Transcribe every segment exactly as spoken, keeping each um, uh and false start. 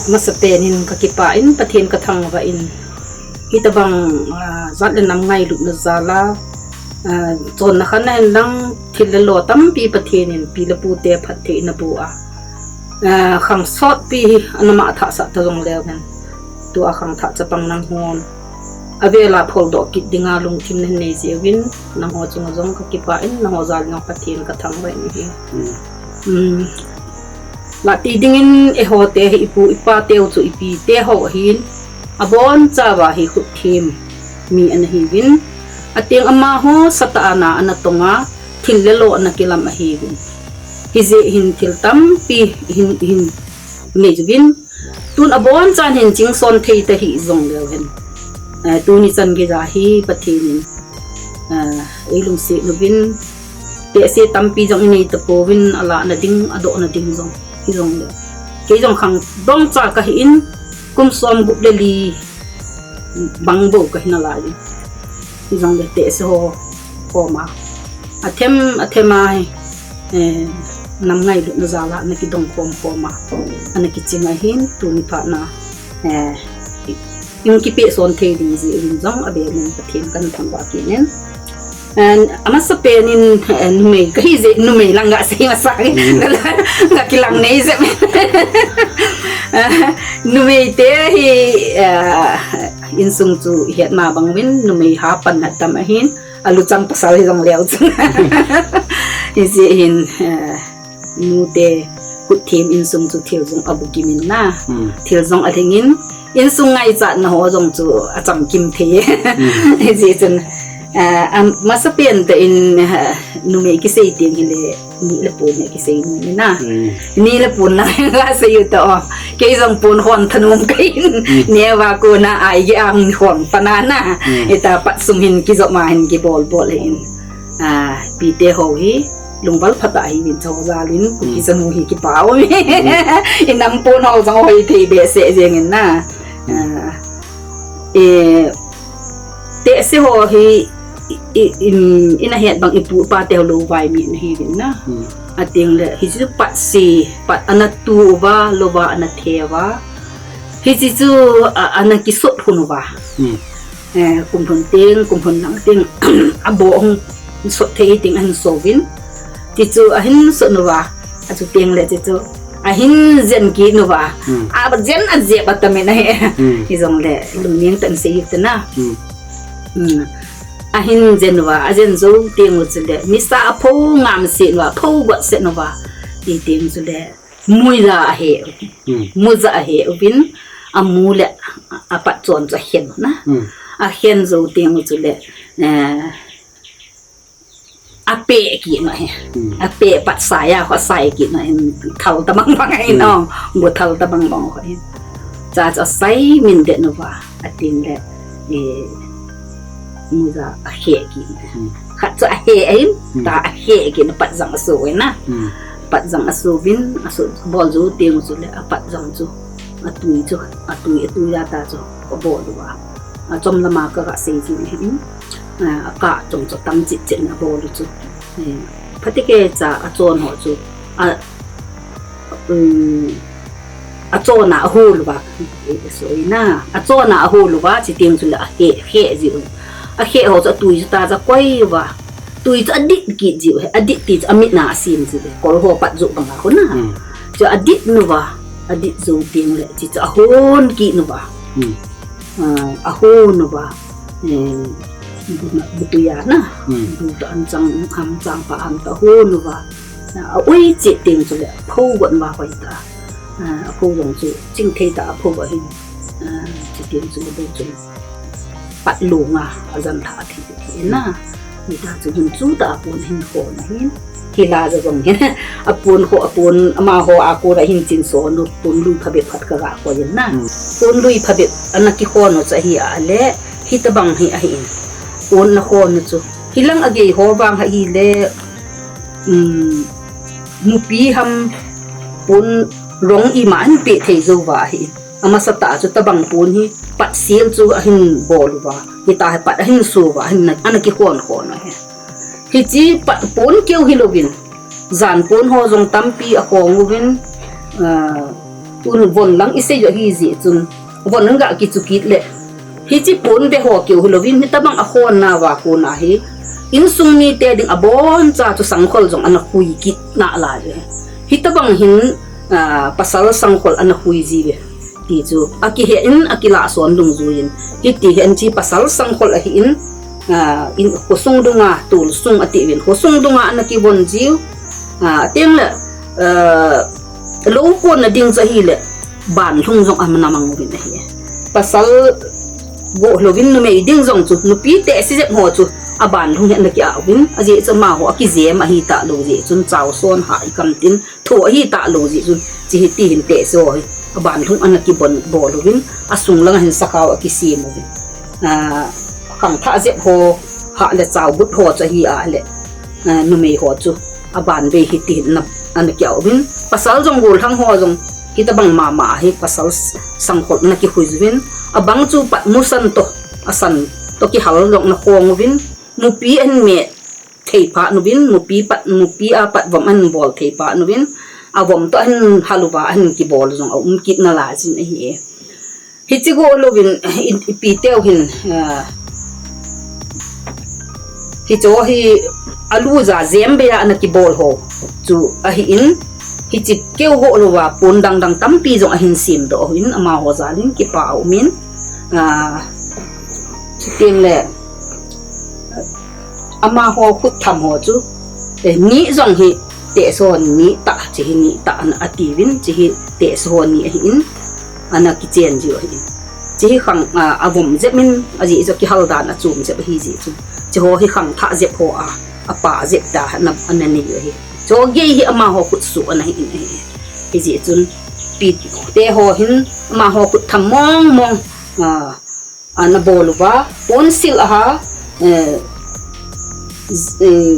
Masapen in kakipah in Pathen kathangvah in. Hitobang, ah, jat le nam ngailutna jal a, ah, chonna khat na hin lang thil le lo tampi Pathen in pi le pute phattheina boh a, ah, khang sotpi ana mangthah sah ta jongleu hen. Tua khangthah chapang nanghon avel a pholdoh kit dinga lungthim nahin nei jeh uvin, nangho chunga jong kakipah in, nangho jal in jong Pathen kathangvah in ahi. Hmm. Hmm. Lah ti dingin eiho te hi ipu ipa teu chu ipi teho ahin, abonchauva hi khut them mi ana hiuvin, ateng amaho satah a na ana tong a, thil le lo ana kilam ahiuvin. Hijeh hin thil tampi hin, hin nei uvin, tun abonchan hin chingson thei ta hih jongleu hen. Eh, tuni chan geija hi Pathen in, eh, eilungset uvin, tehse tampi jong inei tapouvin, alahna ding, adohna ding jong, hijongleu. Kei jong khangdong cha kahi in, kum somgup le li bang bou kahi nalai in. Hijongle tehse ho koma, athem, athem a hi, eh, nam ngailutna jal a ana kidong khom khom a, ana kiching ahin, tuni phat na, eh, i, in kipeh son thei ding jeh in jong abel in Pathen kathangvah kit in. And amasapen in, eh, numei kahi jeh, numei lang gasei masa, hmm, ga, ga, gakilang nei jep. Eh, numei te hi, eh, insung chu ihet ma bang uvin, numei ha panna tam ahin, aluchang pasal hijongleu chun. Hijeh hin, eh, nute khut them insung chu thil jong abukim in na. Hmm. Thil jong alhing in, insung ngaichatna ho jong chu achamkim thei. Hmm. Hijeh chun, ah, amasapen tah in, ah, numei kisei teng hile, ni le pon hi kisei nom in na. Hmm. Ni le pon na gasei u ta o. Kei jong pon hon thanom kahin. Hmm. Neo a kona ai ge ang hon pana na. Hmm. Ita pat sum hin kijop ma hin kibol bol in. Ah, pi teho hi lungval phatah a hiuvin, chojal in, hmm, Kuki chanu hi kipa um e. Hmm. Inam pon ho jong hoi thei behseh jeng in na. Hmm. Ah, eh, tehse ho hi, i, i, in, ina het bang ipu ipa teho lou vai mi ana hiuvin na. Hmm. Ateng le, hichu pat se, pat ana tu uva, lou va ana the uva. Hiche chu, a, ana kisot hun uva. Hmm. Eh, kum lhun teng, kum lhun lang teng, aboh hung sot thei teng ahin so uvin. Tichu ahin sot uva, achu teng le tichu ahin jen kit uva. Hmm. Ajen ajep atam in ahi. Hmm. Hijongle, lungning tah in sei u te na. Hmm. Hmm. Ahin jen uva, ajen jou teng u chule, nisa apho ngam set uva, apho got set uva. Ti teng chule, muja ahe. Hmm. Muja ahe uvin, amu le apat chon chu akhen na. Hmm. Akhen jou teng u chule, eh, apeh kit u ahi. Hmm. Apeh pat sai a, kho sai kit u ahi, thal tabang bang ahi, hmm, no. Go thal tabang bang kho ahi. Cha chu asai min det uva, ateng le, eh, muja ahe kit. Hmm. Khat chu ahe ahin, hmm, ta ahe kit, apat jang aso ahi na. Hmm. Apat jang aso uvin, aso bol jou teng u chule, apat jang chu atui chu, atui, atui a ta chu abol uva. Achom lama kaga sei jing ahin, ah, akah chom chu tam chet chet in abol u chu. Eh, phatecha cha achon ho chu, a, um, achon a ahol uva, eh, sorry na, achon a ahol uva, chuteng chule ahe, he ji u. Ahe ho chu atui chu ta chu akoi uva. Tui chu adit kit ji u, adit ti chu amit na asem ji u, kol ho pat jou banga kho na. Hmm. Chu adit uva, adit jou teng le, chu chu ahon kit uva. Hmm. Ah, ahon uva. Eh, bu na, bu tui a na. Hmm. Bu ta an chang, am chang pa an ta ahon uva. Ah, aoi chet teng chule, apho got uva hoi ta. Ah, apho jong chu, ching thei ta apho ahin. Ah, chuteng chule bu chu. Pat lung a, ajan tha athi thei na. Hita chu hin chu ta apon hin khon ahin. Hila ja jong hin. Apon kho, apon amaho a kona hin chin son u, pon lui phabep khat kaga khon in na. Hmm. Pon lui phabep ana kikhon u chu ahi a le, hitabang hi ahi in. Pon ana khon u chu. Hilang agei ho vang ahile, um, mupi ham pon rong ima ahin peh thei jou uva ahi in. Amasatah chu tabang pon hi pat sel chu ahin bol uva. Hita hi pat ahin su uva, ahin na, ana kikhon khon u ahi. Hiche pat pon keu hilouvin, jan pon ho jong tampi akhong uvin, ah, Tun von lang isei jo hi ji chun. Von lang ga kichu kit le. Hichi pon ve ho keu hilouvin hitabang a hon na va ko na hi. Insung mite ding abon cha chu sangkhol jong ana hui kit na lai ve. Hitabang hin, ah, pasal sangkhol ana hui ji ve. Ti chu, akihe in, akilah son dungjuiyin. Hiti hin chi pasal sangkhol ahin, ah, in, khosung dunga, tol sung ati uvin. Khosung dunga ana kivon jiu, ah, teng le, ah, lou konna ding chu ahile, ban lhung jong amana mang uvin ahi. Pasal go louvin numei ding jong chu, nupi te si jep ho chu, aban lhung hi ana ki a uvin, ajeh chu amaho akijem ahi talou jeh chun, chau son ha i kam tin, Thu ahi talou jeh chun, chi hiti hin tehse ho hi, aban lhung ana kibon bol uvin, asung langa hin sakhao akisem uvin. Ah, khangthah jep ho, hah le chau but ho chu ahi a le, ah, numei ho chu, aban vei hiti hin ana, ana kia uvin. Pasal jong gollhang ho jong, hitabang mama hi, pasal s-, sangkhol ana kihui uvin. Abang chu pat musan to, asan to kihal jong ana khong uvin. Nupi ahin me, thei phat uvin, nupi pat, nupi a pat vom ahin bol thei phat uvin, avom to ahin hal uva, ahin kibol jong aum kit nalai jin ahi e. Hichi go louvin, i, ipi teu hin, ah, hicho hi alu ja jem beiya ana kibol ho chu ahin, hichi keu go louva pon dang dang tampi jong ahin sem doh uvin, amaho jalin kipa aumin, ah, chuteng le, Amaho khut tham ho chu, eh, ni jong hi tehse ho ni tah, chi hi ni tah ana ati uvin, chi hi tehse ho ni ahin, ana kichen jiu ahin. Chi hi khang, a, avom jep in, ajeh chu kihal dan achom jep ahi jeh chun. Chi ho hi khangthah jep ho a, apa jep ta ana, ana nei u ahi. Chu gei hi amaho khut suh ana hi in ahi. Hijeh chun, pi te ho hin, amaho khut tham mong mong, a, Ana bol uva, ponsil aha, eh, z-, eh,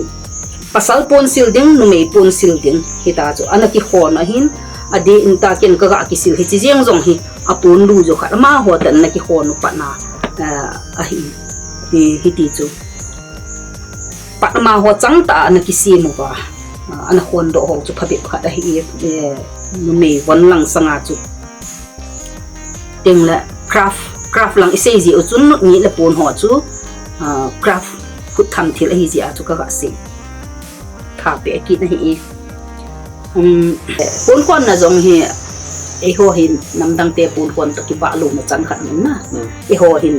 pasal ponsil ding, numei ponsil ding, hita chu, ana kihon ahin, adeh in ta ken kaga kisil hichi jeng jong hi, apon lu jo khat, amaho tah ana kihon u patna, eh, ahi, hi, hiti chu. Pat amaho chang tah a ana kisem uva, ah, ana hon doh ho chu phabep khat ahi, eh, numei von lang sanga chu. Teng le craft, craft lang isei jeh u chun ni le pon ho chu, ah, craft khut tham thil ahi jeh a chu kaga sei. Tha pe kit ahi e. Um, pon khonna jong hi, eiho hin namdang te pon khon toh kibah louna chan khat ahin na. Hmm. Eiho hin,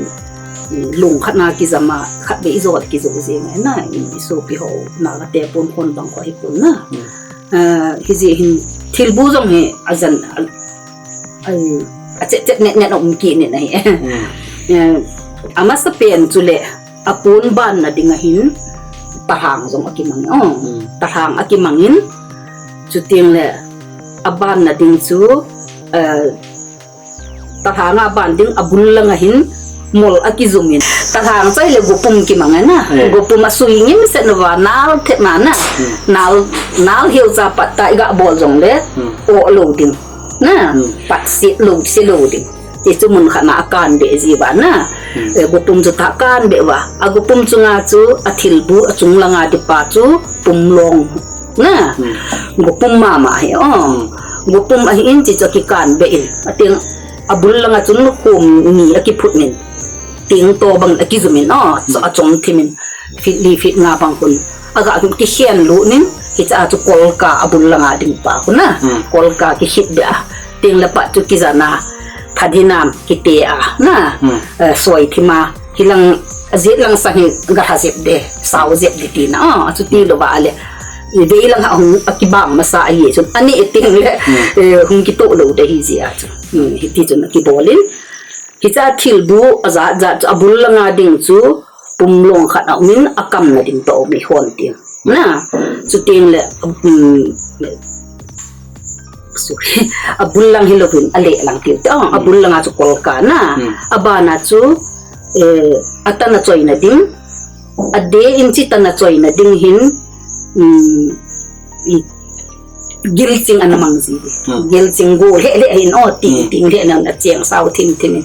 um, lung khat na kijam a, khat vei ijol kijou jeng ahi na, i sopi ho, Naga te pon khon bang kho hi pon na. Hmm. Ah, hijeh hin thilbu jong hi ajan, a, a, achet chet net net um kit in ahi. Hmm. Eh, amasapen chule apon banna ding ahin talhang jong akimang, oh. Hmm. Talhang akimang in chuteng le abanna ding chu, eh, Talhang a ban ding abul langa hin mol akijum in. Talhang chai le gopum kimang ahi na. Eh. Gopum asui ngim set uva nal thet na na. Hmm. Nal, nal hiu cha pat ta iga bol jong le. Hmm. O lo ding. Na. Hmm. Pat se lo, se lo ding. Ti chu mun khat na akan be ji uva na. Hmm. Eh, gopum chu ta kan be uva. Agopum chunga chu athilbu achung langa ding pa chu pumlong. Na. Hmm. Gopum mama hi, oh. Hmm. Gopum ahin chi chu akikan be in. Ateng Abul langa chun khum ni akiphut in, ting to bang akijum in, oh, hmm, achom thim in, feet li feet nga bang khun. Aga kikhen lut in, hicha chu kolka abul langa ding pa khun na. Hmm. Kolka kikhit be a. Ting le pat chu kijan a, phadinam kite a, na. Hmm. Eh, soi thim a, hilang, ajet lang sang hi galha jep de, sao jep de tina, oh, achuti lou va le. Vei lang ha hung akibang masa ahi chun, ani ting le, hmm, eh, hung kitoh lou de hi jeh a chu. Hmm, hiti chun akibol in. Hicha thilbu ajat jat chu abul langa ding chu pumlong khat aum in akamna ding toh um in hon ting. Na, chuteng le, um, sorry, abul lang hilou vin, aleh lang tiu te, oh, hmm, abul langa chu kolka na, hmm, abana chu, eh, atana choina ding, adeh in chi tana choina ding hin, um, i, gilching ana mang ji. Hmm. Gilching go le le hin, oh, ting, hmm, ting le na acheng sao thim thim in.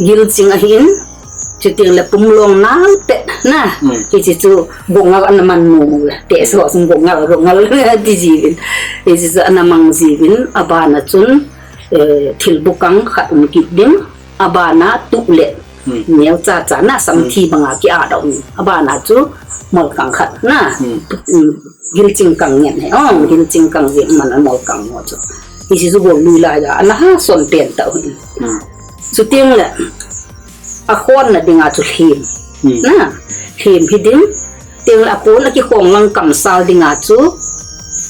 Gilching ahin, chuteng le pumlong nal pet na. Hmm. Hichi chu gongal ana man mu mu le. Te so sung gongal, gongal ti ji vin. Hichi chu ana mang ji vin, abana chun, eh, thilbu kang khat um kit ding, abana tuh le, hmm, neo cha cha na samthi, hmm, banga ki-at dau ni. Abana chu mol kang khat na, hmm, hmm, gilching kang ngen he. Oh, gilching kang jeng man a mol kang mo chu. Hiche chu gol lui lai a, ana ha son pen tau hin. Hmm. Chuteng le, akhon na dinga chu lhem. Hmm. Na, lhem hi ding, Teng le apon akikhong lang kamsal dinga chu,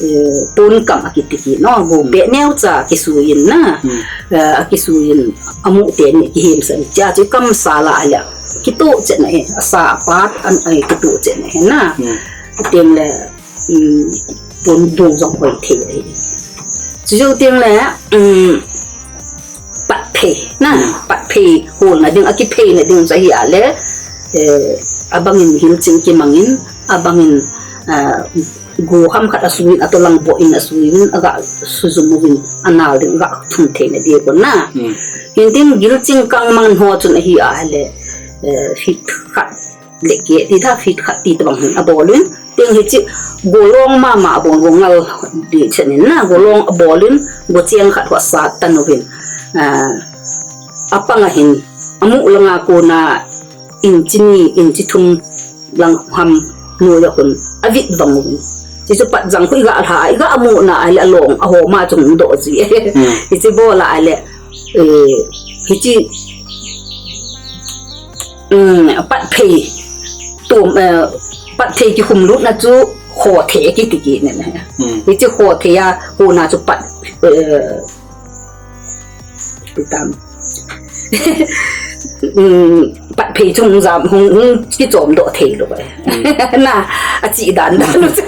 eh, pon kam akiti kit no, go, hmm, pe neo cha kisuiyin na, hmm, eh, akisuiyin amu teni kihemsan cha chu kamsal a le, kituh chet na e, asa apat an ai kituh chet na e na. Hmm. Teng le, um, pon dung jong hoi thei e. Chu chu teng le, um, patphei, na, hmm, patphei, holna ding, akipheina ding chu ahi a le, eh, abangin gilching kimangin, abangin, ah, go ham khat asuiyin, atolang boh in asuiyin, aga sujum uvin, anal ding, aga thum theina ding kon na. Hmm. Hintin gilching kang mang ho chun ahi a le, eh, feet khat, le ke ti tha feet khat ti tabang hin abol in. Teng hiche golong mama abol, go ngal di chenin na, golong abol in, go cheng khat ho asat tan uvin. Ah, apang a hin, amu langa kona inch ni, inch thum lang ham noiya kon avit vang uvin. Hichu pat jang khu iga lha, iga amu na a le along, ahoma chung do ji. Hmm. Hiche bol a le, eh, hiche, um, patphei, tum, eh, patphei kihum lutna chu khothe kiti kit ne. Hmm. Hiche khothe a, hona chu pat, eh, tam. Um, patphei chung jam hung, hung kichom doh thei lou e. Hmm. Na, achi dan dan chu.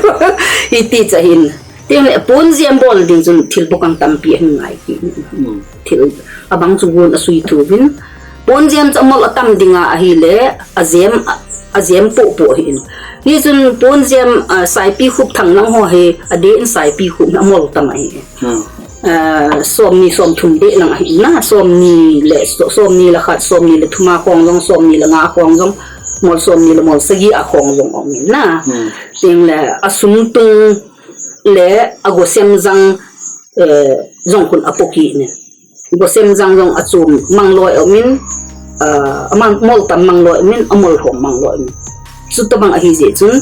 Hiti cha hin. Teng le pon jem bol ding chun thilbu kang tampi ahin ngai kit. Hmm. Thil abang chu gon asui thuvin. Pon jem chu amol atam dinga ahi le, ajem, a, ajem popo ahin. Hichun pon jem, ah, saipi khup thang lang ho hi, adeh in saipi khup amol tam ahi. Hmm. Ah, somni somthum deh lang ahi na, somni le, so-, somni le khat, somni le thum a khong jong, somni le nga a khong jong, mol somni le mol sagi a khong jong um in na. Hmm. Teng le asung tung le agosem jang, eh, jong khun apo kit ne. Gosem jang jong achom mang loi um in, ah, amang mol tam mang loi um in, amol hom mang loi um in. Chutabang ahi jeh chun,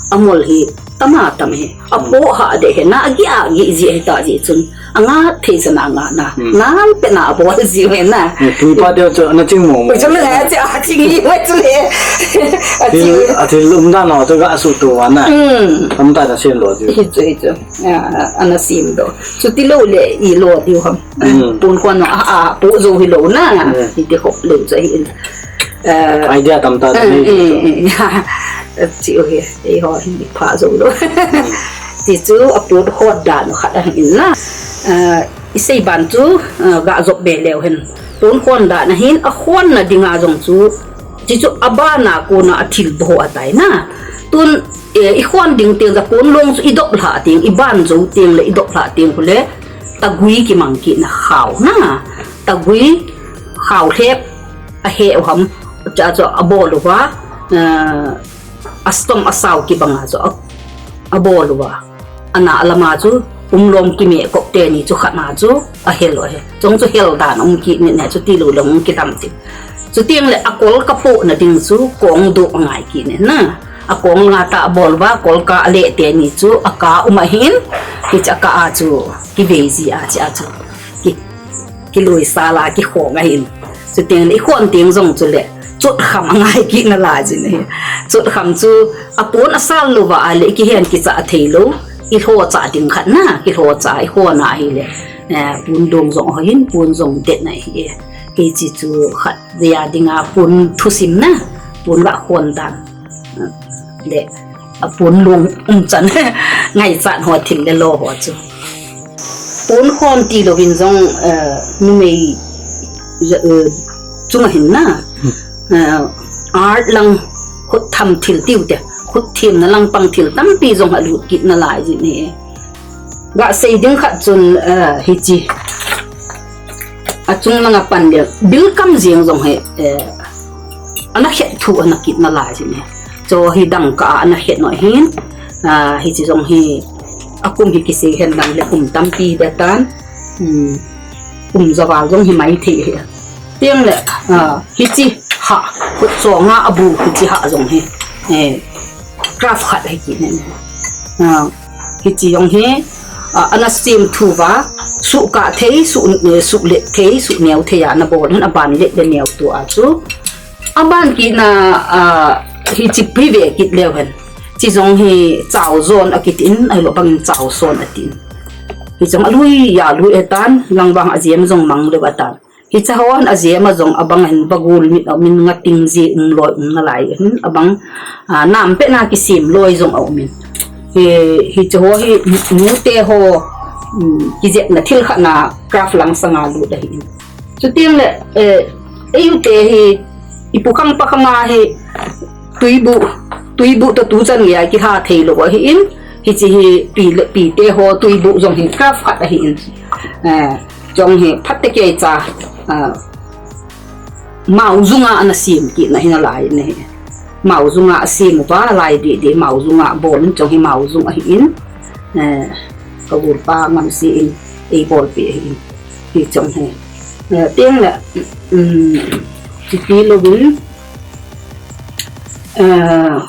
amol hi tama tam he. Apo ha de he na, agi agi ji he ta jeh chun. Anga thei sa na nga na. Hmm. Nang pe na abol ji he na. Hmm, tui pa deu chu, na ching mo mo. Chu le, chu, a ching hi, chu le. A ching. Thil, a thil um dan ho chu ga su tu wa na. Hmm. Am ta na sem lo ji. Hi chu, hi chu. Ah, ana sem do. Chuti lou le i lo diu ham. Mm. Pon khon no, a, a, pu jou hi lou na. Mm. Hiti hop lou chu ahi in. Eh, idea tam ta, eh, nei eh, chu. Eh, eh. Chi u hi, eiho hi pha jou lou. Mm. Ti chu apon khon dan khat ahi in na. Eh, isei ban chu, eh, ga jop be leu hen. Pon khon dan ahin, akhon na dinga jong chu. Ti chu abana kona athil bo atai na. Tun eh, ikhon ding teng le pon long chu idop lha teng, iban jou teng le idop lha teng khu le, tagui kimang kit na khao na. Tagui khao lhep ahe u ham, cha chu abol uva, eh, astom asao kibang a chu a, abol uva. Ana alama chu umlom kime kop teni chu khat na chu ahel u ahi. Chong chu hel dan um kit ni ne chu ti lou le hung kidam ti. Chuteng le akol kapoh na ding chu kong doh angai kit ne na. Akong nga ta abol uva, kol ka ale teni chu aka um ahin, hiche aka a chu kivei ji a, hiche a chu ki, kilui sal a kikhong ahin. Chuteng le ikhon teng jong chu le, chot kham angai kit na lai jin ahi. Chot kham chu apon asal lou va ale kihen kicha thei lou, ilho cha ding khat na, kilho cha ikhon a ahile, eh, pon dong jong ahin, pon jong det na ahi. Hiche chu khat. Dia dinga pon thusim na, pon ga khon dan. Le, apon long umchan. Ngaichat ho thil le lo ho chu. Pon khon ti louvin jong, eh, numei, eh, chunga hin na. Hmm. Eh, art lang khut tham thil tiu te. Khut themna lang pang thil tampi jong alut kit na lai jin ahi. Ga sei ding khat chun, eh, hiche. Achung langa pan le, bilkam jeng jong hi, eh, ana khet thu ana kit na lai jin ahi. Chu hi dangka a ana khet no hin, ah, hiche jong hi, akum hi kisei hen lang le kum tampi de tan. Hmm. kum javal jong hi mai thei hi. Tiang le, ah, hichi ha, khut chonga abu hichi ha jong hi. Eh, craft khat hi kit ne. Ah, hichi jong hi, ah, ana sem thu va, su ka thei, su, eh, su le thei, su neo thei a na bol, ana ban le le neo tu a chu. Aban kit na, ah, hichi pi ve kit leu hen. Chi jong hi chao zon a kit in, ai lo bang chao son a tin. Hi jong a lui ya lui e tan, lang bang a jem jong mang le ba tan. Hi cha hon a jem a jong a bang hin bagul mit a min nga ting ji um loi um na lai hin a bang, ah, nam pe na ki sim loi jong a um in. Hi, hi cha ho hi mu te ho, um, ki jep na thil khat na craft lang sanga lu da hi in. Chutiang le, eh, eiu te hi, ipu khang pa khang a hi, tuibu, tuibu to tu chan nge a kiha thei lo ahi in, hichi hi pi le, pi te ho tuibu jong hi craft khat ahi in. Eh, jong hi phat te kei cha, ah, mau zunga ana sim kit na hi na lai ne. Mau zunga a sim uva lai di di mau zunga bol in jong hi mau zung ahi in. Eh, ka gul pa ngam si in, ei bol pi ahi in. Hi jong hi. Eh, tiang le, um, chi pi lo bin, eh,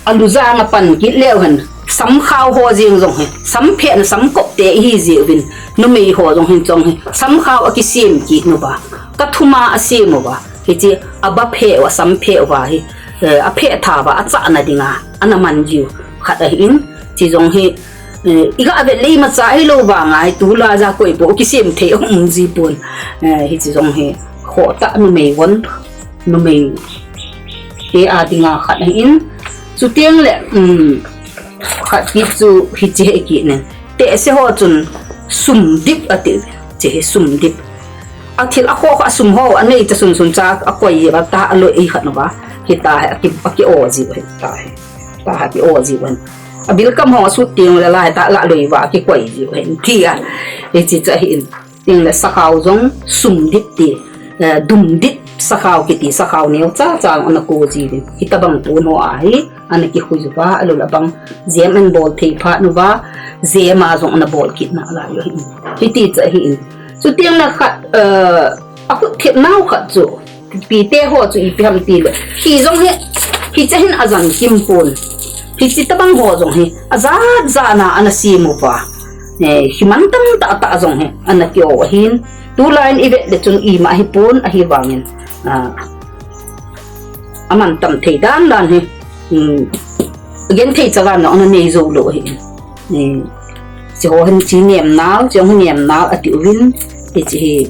a lu jang a pan kit leu hen, sam khao ho jing jong hi, sam phe na sam kop te hi ji vin, numei ho jong hin jong hi, sam khao a ki sim kit nu ba, ka thuma a sim u ba, hichi a ba phe wa, sam phe wa hi, eh, a phe tha ba, a cha na dinga, ana man jiu khat ahi in, chi jong hi, Eh, i ga vet lei ma cha hi lo ba ngai tu la ja koi po ki sem thei um ji pon. Eh, hichi jong hi kho ta numei von, numei te a dinga khat ahi in. Chutiang le, um, khat ki chu hichi he ki ne. Te se ho chun sum dip a ti, chi hi sum dip. A thil a kho kho a sum ho, a nei cha sun sun cha a koi ba ta a lo ei khat no ba. Hi ta he, a ki, a ki o ji he ta he. Ta ha ki o ji wan. A bil kam hong a sut tiang le lai ta la lui va ki koi ji hen ti a. Hichi cha hi in. Tiang le sakhao jong sum dip ti, eh, dum dip sakhao kiti sakhao neo cha cha ana ko ji vin. Hi ta bang tu no a hi, ana ki hui va, a lu la bang jem an bol thei pha nu va, jem a jong ana bol kit na la yo hin. Hiti cha hi in. Chutiang le khat, eh, a khut thep nau khat chu. Pi te ho chu ipi ham ti le. Hi jong hi, hi cha hin a jan kim pon. Hichi ta bang ho jong hi, a jat jat na ana sim u va. Eh, hi man tam ta ta jong hi, ana ki o ahin. Tu lai in i vet le chun i ma hi pon ahi vangin. Ah, a man tam thei dan dan hi. Hmm. Gen thei cha van na ana nei zo lo hi. Ni, chi ho hin chi nem nau, chi ho hin nem nau, a ti uvin, ti chi hi,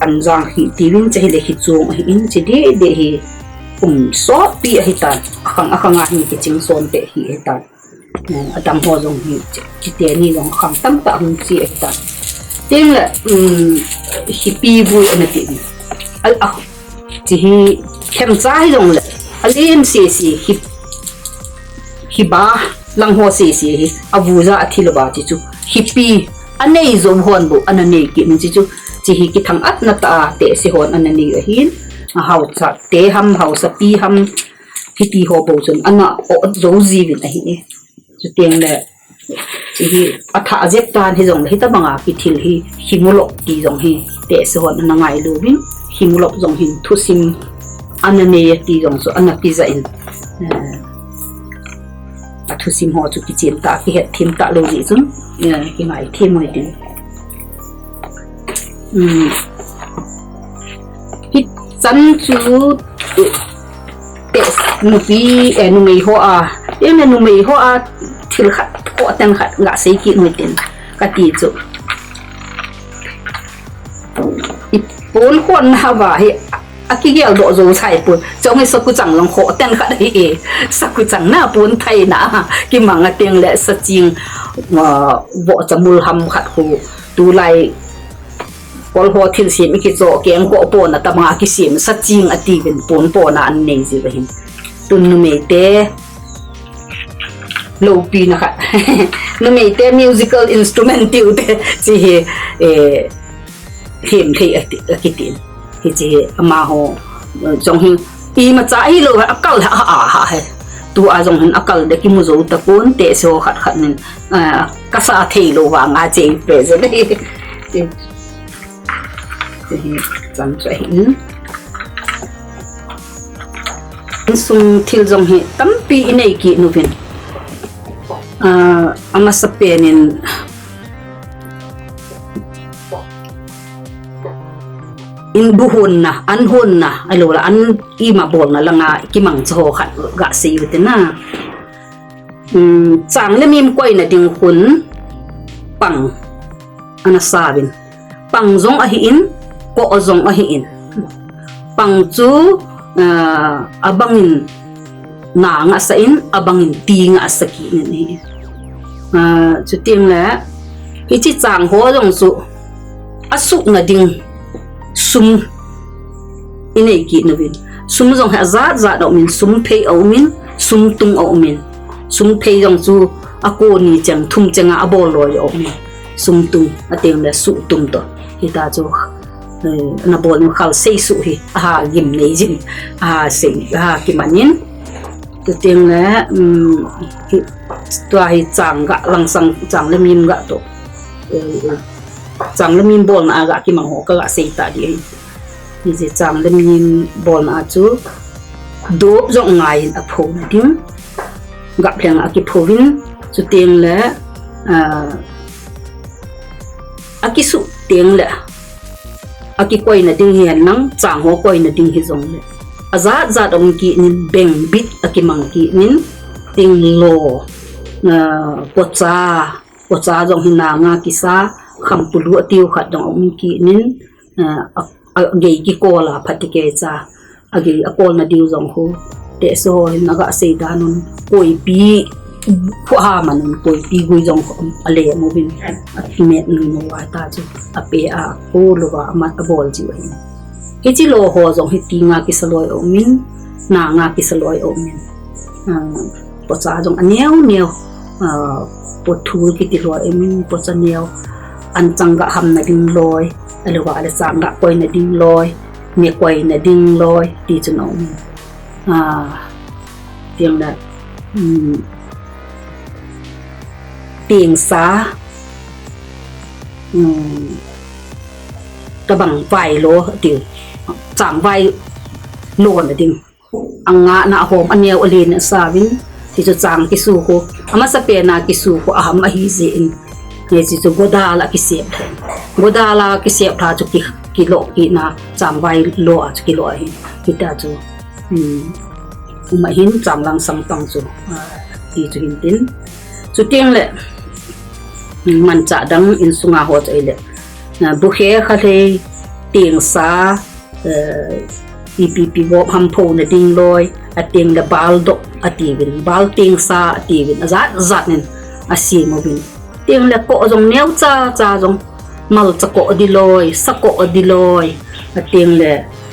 an jang hi, ti uvin, chi hi le hi chung, hi in, chi di, di hi, um, sot pi ahi tan, a khang, a khang a hin ki ching son te hi ahi tan. Ni, a dam ho jong hi, chi, chi te ni jong khang tam ta hung chi ahi tan. Tin le, um, hi pi vui ana ti uvin. Al, a, Chi hi, khem cha hi jong le, a lim se se hi, hi ba, lang ho se se hi, a vu ja a thil ba chi chu, hi pi, a nei zo hon bu, ana nei ki min chi chu, chi hi ki thang at na ta a, te se hon ana nei ahin, a hau cha, te ham, hau sa pi ham, hi ti ho bo chun, ana o zo ji vin ahi. Chutiang le, Hi, a thah jep tan hi jong le, hi ta banga ki thil hi, hi mulop ti jong hi, te se hon ana ngai lo vin, hi mulop jong hin thusim ana nei ti jong chu ana ki ja in, eh, a thusim ho chu ki chin ta, ki het thim ta lo ji chun, eh, ki ngai thim hoi ti. Um, hi chan chu, eh, te, nupi, eh, numei ho a, eh, numei ho a, thil khat, ho ten khat, nga sei ki nui ten, ka ti chu. I pon khon na va hi, a ki gel do zo sai pon, chong hi saku chang long ho ten khat hi, eh, saku chang na pon thai na, ki mang a teng le sa ching, uh, vo cha mul ham khat khu, tu lai, Kol ho thil sim i kicho keng ko pon a tama kisim sa ching a ti vin pon pon a an nei ji va hin. Tun numei te lo pi na khat. Numei te musical instrument tiu te chi hi, eh, him thei a ti, a ki tin. Hi chi hi ama ho, eh, jong hi i ma cha hi lo a kal ha, ha, ha, ha. Tu a jong hin a kal de ki mu zo ta pon te so khat khat nin, ah, ka sa thei lo va nga che present hi. Te, te hi, chang chu ahin. Insung thil jong hi tampi inei kit uvin. Ah, amasa penin, in bu honna, an honna, ahilou le an ima bolna langa kimangcha ho khat gasei u te na. Um, chang le mim koina ding hun pang ana sauvin. Pang jong ahin, koh jong ahin. Pang chu, ah, abangin na ngahsa in, abangin ti ngahsa kit in ahi. Ah, chuteng le, hiche chang ho jong chu, asuhna ding sum inei kit uvin. Sum jong hi ajat jat aumin, sum phei aumin, sum tung aumin. Sum phei jong chu akoni cheng, thum chenga abol loi aumin. Sum tung, ateng le suh tung toh. Hita chu, eh, ana bol nu khal sei suh hi, aha gim nei jin, aha sei, aha kimanin. Chuteng le, um, hi, tua hi chang ga langsang, chang le mim ga toh. Eh, eh. Chang le mim bolna a ga kimang ho kaga sei ta ding ahi. Hiche chang le mim bolna a chu dop jong ngaiyin apho na ding. Gaplheng a kipho uvin, chuteng le, ah, akisuh teng le, akikoina ding hihen lang, chang ho koina ding hijong le, ajat jat um kit in, beng bit akimang kit in, teng lo, ah, pocha, pocha jong hi na nga kisa, khampulu atiu khat jong um kit in, ah, a, agei kikol a phatikei cha, agei akolna diu jong khu, tehse ho hin aga sei dan un, koipi, khu aha man un, koipi gui jong khu ale mu vin, akimet nu nu va ta chu, ape a, khu lo va, amat abol jiu ahin. Hiche lo ho jong hi ti nga kisa loi aumin, na nga kisa loi aumin. Ah, pocha jong aneo neo, ah, pothul kiti loi aumin, pocha neo, an chang ga hamna ding loi, ahilou va le chang ga koina ding loi, me koina ding loi, ti chun aumin. Ah, tiang le, um, tengsa, um, tabang vai lo, ti, chang vai lona ding. Anga na ahom aneo alen asauvin, ti chu chang kisu khu, amasa pen a kisu khu aham ahi jeh in. Nge ti chu godal a kisep lha. Godal a kisep lha chu ki, kilo kit na, chang vai lo a chu kilo ahi. Hita chu, um, um ahin chang langsang pang chu, ah, ti chu hin tin. Chuteng le, um, manchah dang insunga ho chu ahile. Ah, bu khe kha lhei, tengsa, eh, ipi ipi vop ham pho na ding loi, ateng le bal dok atiuvin, bal tengsa atiuvin, ajat jat in asem uvin. Teng le koh jong neo cha cha jong, malcha koh di loi, sa koh di loi, ateng le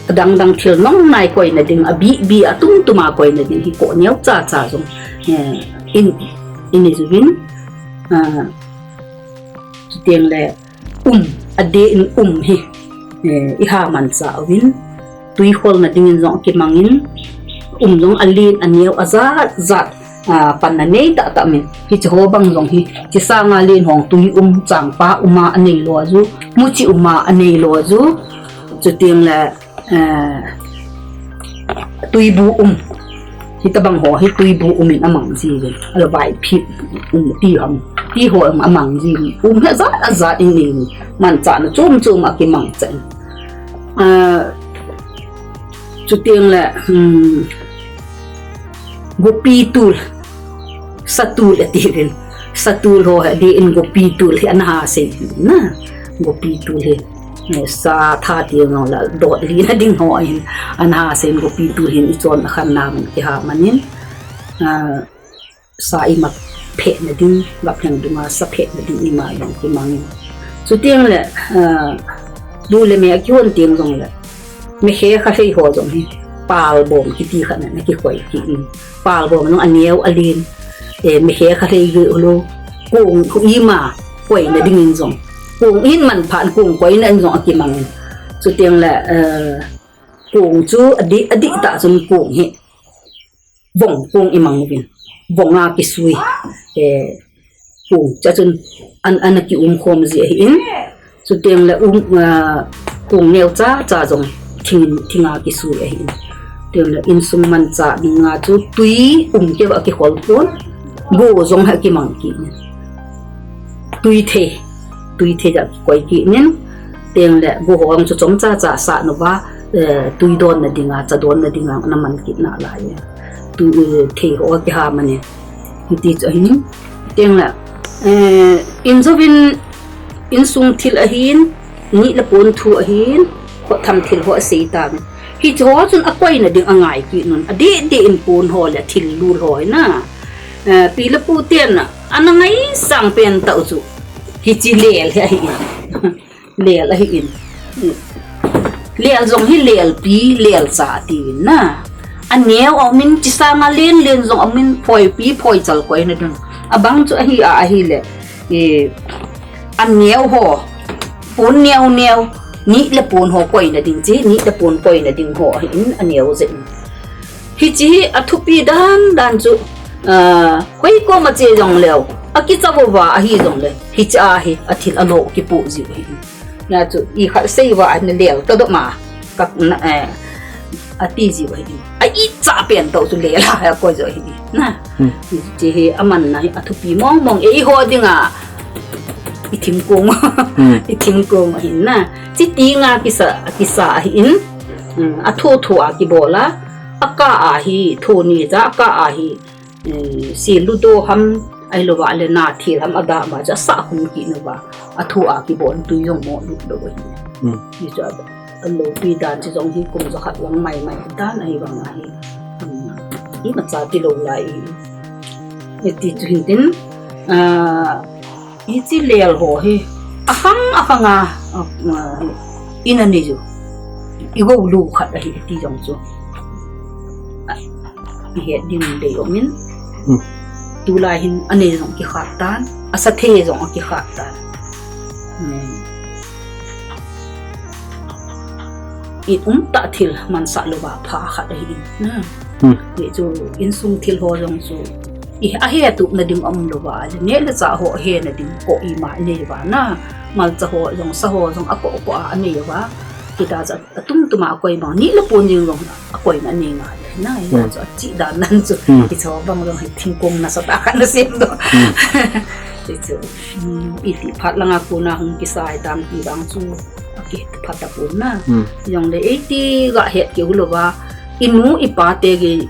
adang dang thil nong nai koina ding, abi bi atum tum a koina ding hi koh neo cha cha jong, eh, in, in i juvin, ah, chuteng le um, adeh in um hi, eh, iha manchah uvin, tui kholna dingin jong akimangin, um jong alen aneo ajat jat, ah, panna nei tah tah min, hiche ho bang jong hi, hiche sanga len hong tui um, changpa um a anei lou a ju, muchi um a anei lou a ju, chuteng le, eh, tuibu um. Hitabang ho hi tuibu um in amang jiuvin. Ahilou vai phit um ti ham. Ti ho um amang jiuvin. Um hi ajat ajat in nei uvin. Manchahna chom chom akimang chan. Ah, chuteng le, um, gopi tul. Satul atiuvin. Satul ho hi adeh in gopi tul hi ana ha sei na. Gopi tul hi. Eh, sa tha ti ngau la dot lina ding ho ahin. Ana ha sei gopi tul hin ichon akhan na mun kiha manin. Ah, sa ima phehna ding, gaplheng dunga sa phehna ding ima jong kimangin. Chuteng le, ah, bu le me akihon teng jong le. Me khe kha lhei ho jong hi. Pal bom kiti khat na, na kikhoi kit in. Pal bom jong aneo alen. Eh, me khe kha lhei gui ulou. Kong khu ima koina dingin jong. Kong in manphan kong koina in jong akimangin. Chuteng le, eh, kong chu adih, adih tah chun kong hi. Vong kong imang uvin. Vong a kisui. Eh, kong chu chun an, ana kium khom ji ahin. Chuteng le um, ah, kong neo cha cha jong thing, thinga kisui ahin. Teng le insung manchah dinga chu tui um keu a kikhol pon. Go jong ha kimang kit in. Tui thei, tui thei ja kikoi kit in. Teng le go ho jong chu chomcha cha sah uva, eh, tui donna dinga, cha donna dinga ana man kit nalai. Tui, eh, thei ho kiha man in. Hiti chu ahin. Teng le, eh, injovin insung thil ahin, neh le pon thu ahin, khotham thil ho asei tan. Hiche ho chun akoina ding angai kit un. Adeh deh in pon ho le thil lul ho hi na. Eh, pi le pu ten ana ngaisang pen tah u chu. Hiche lel hi ahin. Lel ahin. Lel jong hi lelpi, lelcha ati na. Aneo aum in, chesang a len len jong aum in, phoipi, phoichal koina ding. Abang chu ahi a, ahile. Eh, aneo ho, pon neo neo, neh le pon ho koina ding chu, neh le pon koina ding ho ahin, aneo jeh in. Hiche hi athupi dan dan chu, ah, koi koma che jong leu, akicha uva ahi jong le, hiche a hi athil alo kipoh jiu ahi. Hia chu ikhat sei uva ana lel ta doh ma, ka, na, eh, ati jiu ahi. A icha pen tah u chu lel a, akoi jiu ahi. Na. Hmm. Hiche hi amanna hi athupi mong mong eiho dinga. I thingkong. Hmm. I thingkong ahin na. Chiti nga kisa, kisa ahin. Hmm, athu thu a kibol a. Akah a hi, thu ni ja, akah a hi. Hmm, si ludo ham, ahilouva le na thil ham adama ja sa khum kit uva. Athu a kibol tui jong mo lut lou ahi. Hmm. Ni chu a, alopi dan chu jong hi kum jakhat lang mai mai dan ahi vang ahi. Hmm. Imacha tilou lai. Hiti chu hin tin, ah, Hiche lel ho hi, akhang akhang a, a, a, ina nei u. Igou lou khat ahi ti jong chu. A, ahet ding dei um in. Hmm. Tulai hin anei jong kikhah tan, asathe jong akikhah tan. Hmm. I um tah thil mansah louva pha khat ahi in na. Hmm. Hichu insung thil ho jong chu i ahetup na ding um louva, neh le chah ho hena ding ko ima nei uva na. Malcha ho jong, sa ho jong ako ko a anei uva. Hita chu atum tum a akoi bang, neh le pon ding jong akoina anei ngai na. Hia chu achih dan nan chu. Hmm. Hicho bang jong hi thingkong nasatah khat na sem doh. Hmm. Hichu, hmm, iti phat langa kona hung kisai dan ti bang chu. Akiphat tapon na. Hmm. Jongle eiti ga het keu louva, inu ipa te gei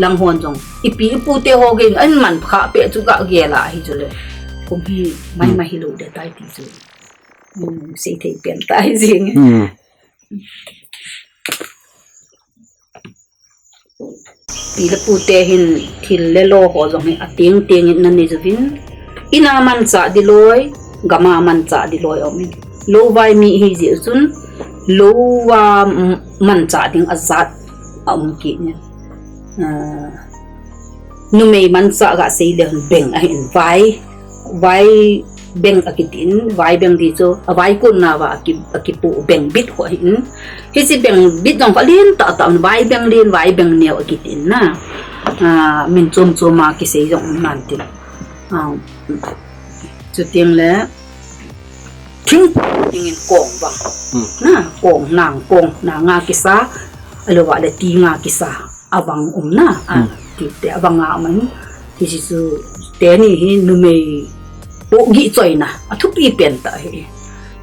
lang hon jong, ipi ipu te ho gei, aman kha peh chu ga gel a hi chule. Kum hi mai, hmm, mai hilou ding tai ti chu. Hmm, seithei pen tai jing. Hmm. Pi le pu te hin thil le lo ho jong hi ateng teng in nanei uvin. Ina manchah ding loi, gam a manchah ding loi aum in. Lou vai mi hi jeh chun, lou a, mm, manchah ding ajat aum kit in. Ah, numei manchah ga sei le hin beng ahin vai. Vai beng akitin, vai beng ti chu, a vai kun nauva aki, akipoh beng bit ho ahin. Hiche beng bit jong kha len tah tah, vai beng len, vai beng neo akitin na. Ah, min chom chom a kisei jong um nan tin. Ah, chuteng le, thing, thing in kong vang. Hmm. Na, kong, nang kong, nang a kisa, ahilouva le ting a kisa. Avang um na, a, hmm, ti te avang a um in, hiche chu teni hi numei pohgih choina, athupi pen tah ahi.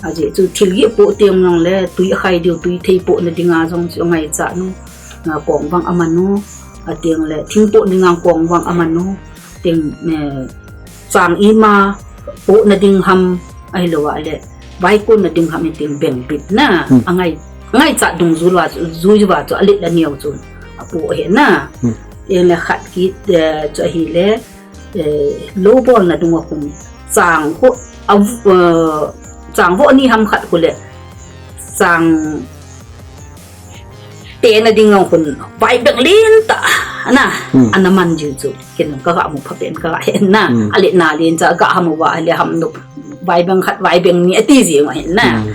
Ajeh chu thil gih poh teng jong le, tui akhai diu, tui thei pohna dinga jong chu angaichat u, a, kong vang aman u, ateng le, thing poh dinga kong vang aman u, teng, eh, chang ima, pohna ding ham, ahilouva le, vai kun na ding ham in tin beng bit na. Hmm. Angai, angaichat dungjui uva, jui uva chu alet aneo chu apoh ahi na. Hmm. Teng le khat kit, eh, chu ahile, eh, lou bolna dunga khum chang ho, a, eh, chang ho ni ham khat khu le chang tena ding jong khun vai beng len tah na, hmm, ana man jiu chu. Ken jong kaga mu pha pen kaga he na. Hmm. Alet na len cha ga ham uva, ale ham nu. Vai beng khat, vai beng ni ati jing u ahi na. Hmm.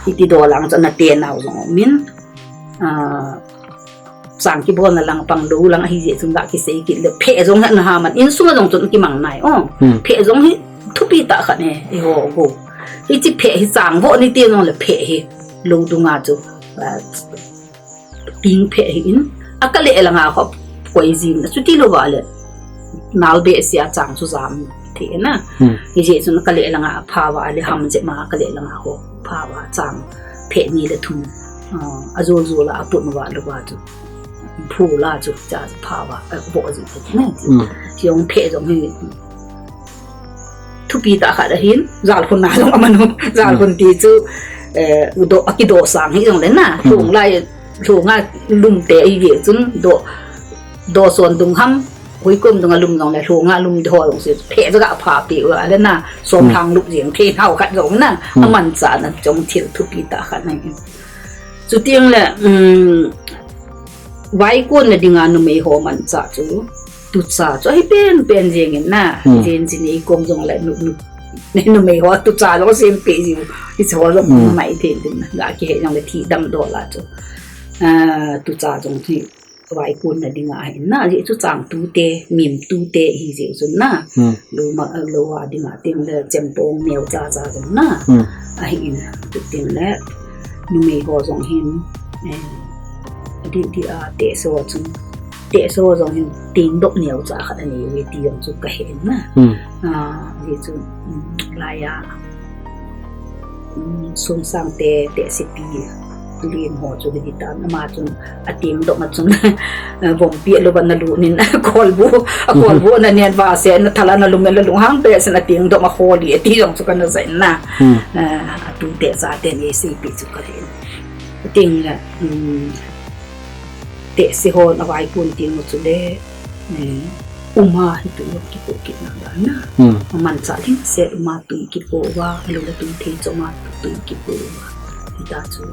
Hiti dolang chu ana tenau jong um in. Ah, chang kibolna lang pang lou lang ahi jeh chun ga kisei kit le. Phe jong hi ana ha man. Insung a jong chun kimang nai. Oh. Hmm. Phe jong hi thupi tah khat ne. Eiho go. Hiche pheh hi chang vo ni ti nong le pheh hi lou dunga chu, ah, ting pheh hi in, a kale langa ho koi jin, chuti lou va le nal behseh a chang chu jam thei na. Hmm. Hijeh chun kale langa pha va le ham jep ma kale langa ho pha va chang pheh ni le thum, ah, ajol jol a apun va lou va chu. Phu la chu cha pha va, eh, vo ji na. Hmm. Jong pheh jong hi thupi tah khat ahin, jalkhun na jong aman u, jalkhun ti chu, eh, do, akido sang hi jong le na, hmm, lhung lai, lhunga lum te i ve chun do, do son dung ham, huikum dunga lum jong le, lhunga lum ho jong si, pheh jaga pha pi u le na, som, hmm, thang lup jeng, pheh nau khat jong na, hmm, aman cha na jong thil thupi tah khat na. Chutiang le, um, vaikon na dinga numei ho manchah chu, tucha chu ahi pen pen jeng in na, hmm, jin jin i kom jong le nu, nu, numei ho tucha jong sem pe jiu, i chu ho jong, hmm, mai thei din na, ga kihe jong le thi dam do la chu. Ah, tucha jong thi vaikon na dinga ahi na, ji chu chang tute, mim tute hi jiu chun na. Hmm. Lou ma, lou a dinga ting le chempong neo cha cha jong na. Hmm. Ahi in, tu ting le, numei ho jong hin, eh, di, di a, te so chun, te so jong hin ting dok neo cha khat ani ve ti jong chu ka he na. Hmm. Ah, ji chu, um, lai a, um, sungsang te, te sipi, lin ho chu hi tan, ama chun, a ting dok ma chun, eh, vompi a lou va na lu nin, kolbu, a kolbu na nen va se, na thala na lum na lung hang pe, sen a ting dok ma holi, ti jong chu ka na zai na. Hmm. Eh, a tu te za te ni sipi chu ka hin. Ting, um, te si ho na vaikon ting chu le, um, uma hi tu yo ki po ki na da na. Hmm. Manchah ling se uma tu ki po va, lo le tu thei cho ma tu ki po va. Hita chu.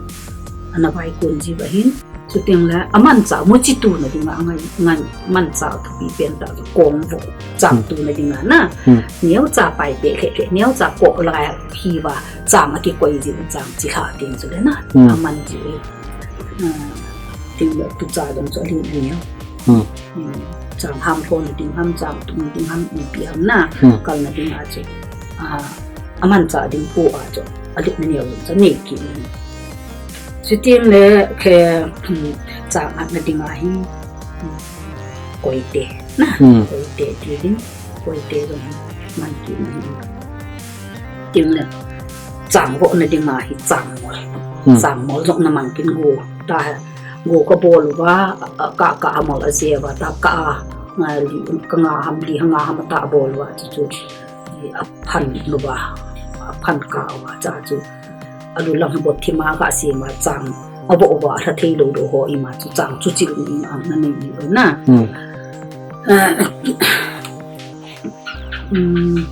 Ana vaikon ji va hin. Chuting le, a manchah mu chi tu na dinga ngai, ngai, manchah thupi pen ta kong vo, chang, hmm, tu na dinga na. Hmm. Neo cha pai pe khe khe, neo cha ko la hi va, chang a ki koi ji, chang chi ha ting chu le na. Hmm. A man ji. Ah, ting le tucha jong chu a li li neo. Hmm. Hmm. Chang ham thon ding ham, chang tum ding ham, ipi ham na. Hmm. Kal na ding a chu. Ah, a manchah ding po a chu, a lut na neo jong chu nei ki. Chuting le khe, um, chang at na ding a hi, um, koite na, hmm, koite ti ding, koite jong hi man ki na hi. Ting le chang vo na ding a hi chang mol. Hmm. Chang mol jong na man kin go. Ta ha, go ka bol uva, a, ka, ka a mol a je uva, ta ka a, nga li, ka nga ham li, nga ham ta bol uva, chu chu. A phan lou va, a phan ka uva cha chu. A lu lang bot thima ka si ma chang. A vo uva, a thei lou lou ho i ma chu chang chu chil ni ang na nei ni na. Hmm. Ah, um,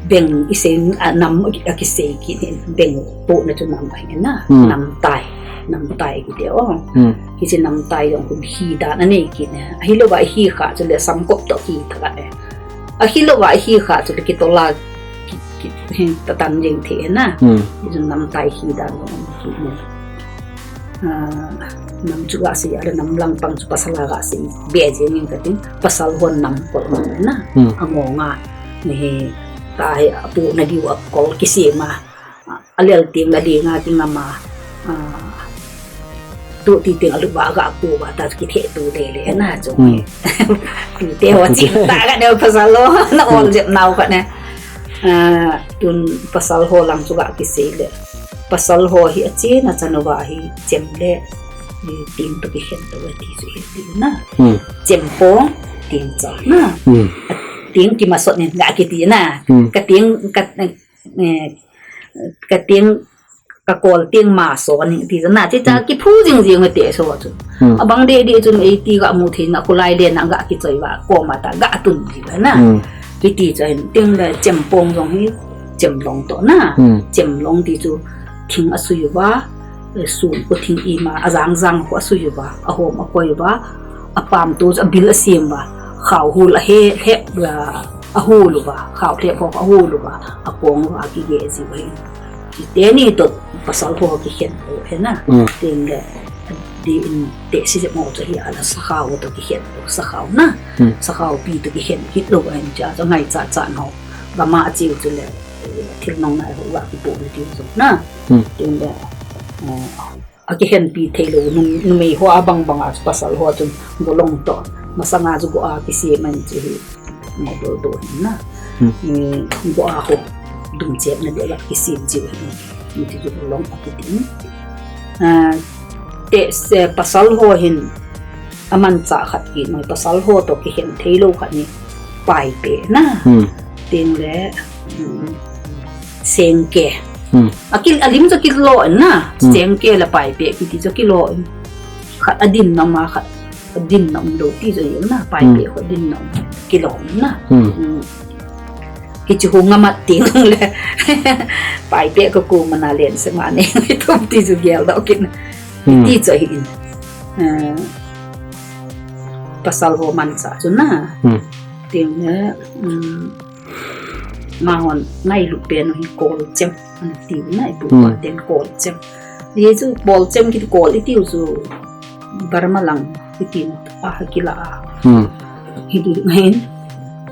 beng i sei, ah, nam a ki sei ki ni, beng po na chu nam ahi na. Hmm. Nam tai, nam tai ki te o. Hmm. Hiche nam tai jong kum hi dan a nei ki ne. Ahi lou va hi kha chu le sam kop to ki tha ka e. Ahi lou va hi kha chu le ki tola ki, ki, hin ta tan jeng the na. Hmm. Chu nam tai hi dan jong ki ne. Ah, nam chu ga sei, a le nam lang pang chu pasal a ga sei. Be jeng in ka tin, pasal hon nam kol ma na. Hmm. A ngo nga. Ni hi, ta hi a pu na diu a kol ki sei ma. A lel ting la ding a ki ngam a, ah, tu ti ting a lu ba ga pu ba ta ki the tu le le na chu. Hmm. Tu te ho chi ta ga ne pasal ho na ol, hmm, jep nau ka ne. Ah, tun pasal ho lang chu ga ki sei le. Pasal ho hi a chen a chan uva hi chem le, i, ting to ki khen to ti chu hi ti na. Hmm. Chempong ting cho na. Hmm. A ting ki ma sot ni ga ki ti na. Hmm. Ka ting ka, eh, ka ting, ka kol ting ma so ni ti na, ti ta, hmm, ki phu jing jing te so chu. Hmm. A bang de de chun ei ti ga mu thei na, kulai le na ga ki choi va, ko ma ta ga tun ji na. Hmm. Ki ti choi ting le chempong jong hi, chemlong to na. Hmm. Chemlong ti chu thing a sui va, eh, sun ko thing i ma, a jang jang ko a sui va, a hom a koi va, a pam to a bil a sem va, khau hul a he, he va, a hul va, khau hlep ho a hul va, a kong va ki ge ji va. Ti te ni to pasal ho ki khen ho he na. Mm. Ting le, di in te si mo to hi a la sakhau to ki khen ho, sakhau na. Mm. Sakhau pi to ki khen hit lou va in cha, cha ngai cha cha no. Ba ma a chiu chu le, thil nong na ho a kipo ni ti jong na. Hmm. Tin le, eh, a kihenpi thei lou, num-, numei ho a bang bang a chu pasal ho chun golong to. Masanga chu go a kisem man chu hi. Mo do do na. Hmm. Eh, go a ho. Dum chep na de la kisem chu hi. Ni ti chu golong a kiti. Ah, te se pasal ho hin amanchah khat kit mai, pasal ho to kihen thei lou khat ni paipeh na. Hmm. Tin le, um, sengke. Hmm. Akil, alim chu kilo na. Hmm. Sengke le paipeh kiti chu kilo. Khat adin na ma khat adin na um lou ti chu na, paipeh, hmm, khat adin na um kilo na. Hmm. Hmm. Hichu ho ngamat ti nung le. Paipeh ko ko mana len se ma ne. Tum ti chu gel do kin. Hmm. Ti chu hi in. Eh, pasal ho manchah chu na. Hmm. Tin le, um, ma hon ngailu pen hi kolchem. An ti na i pu, hmm, pa ten kolchem. Ye chu kolchem kiti kol i tiu chu Burma lang i ti na a ha kila a. Hmm. Hi di ngain.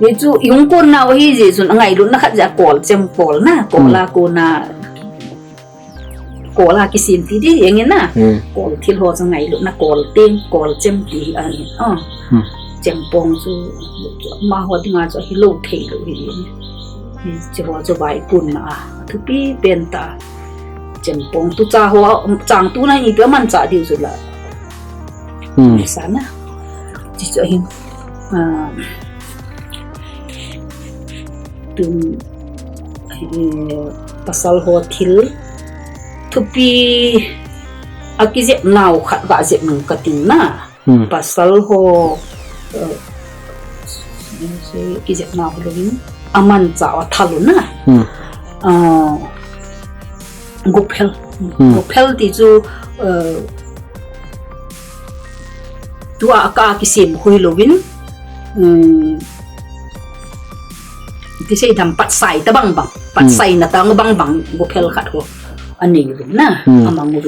Ye chu yung kon na hi je chun ngailu na khat ja kolchem kol na, kol a, hmm, ko na. Kol a kisem ti di, yang na. Hmm. Kol thil ho chu ngailu na kol ting, kolchem ti hi ang. Oh. Hmm. Chempong chu, ma ho dinga chu hi lou thei lou hi. Hi chu ho chu vai kun na a. Thupi pen ta. Chempong tu cha ho, chang tu na ni pe manchah diu chu la. Hmm. Sa na. Chi chu hin. Ah. Tun, eh, pasal ho thil thupi a kijep nau khat ga jep nung ka tin na. Hmm. Pasal ho, eh, kijep nau lo in amanchah a thal u na. Hmm. Ah, gophel. Hmm. Gophel ti chu, eh, tua ka kisem hui lou in, um, ti sei dam patsai ta bang bang. Patsai, hmm, na ta bang bang gophel khat ho. Ani na, hmm, amang u.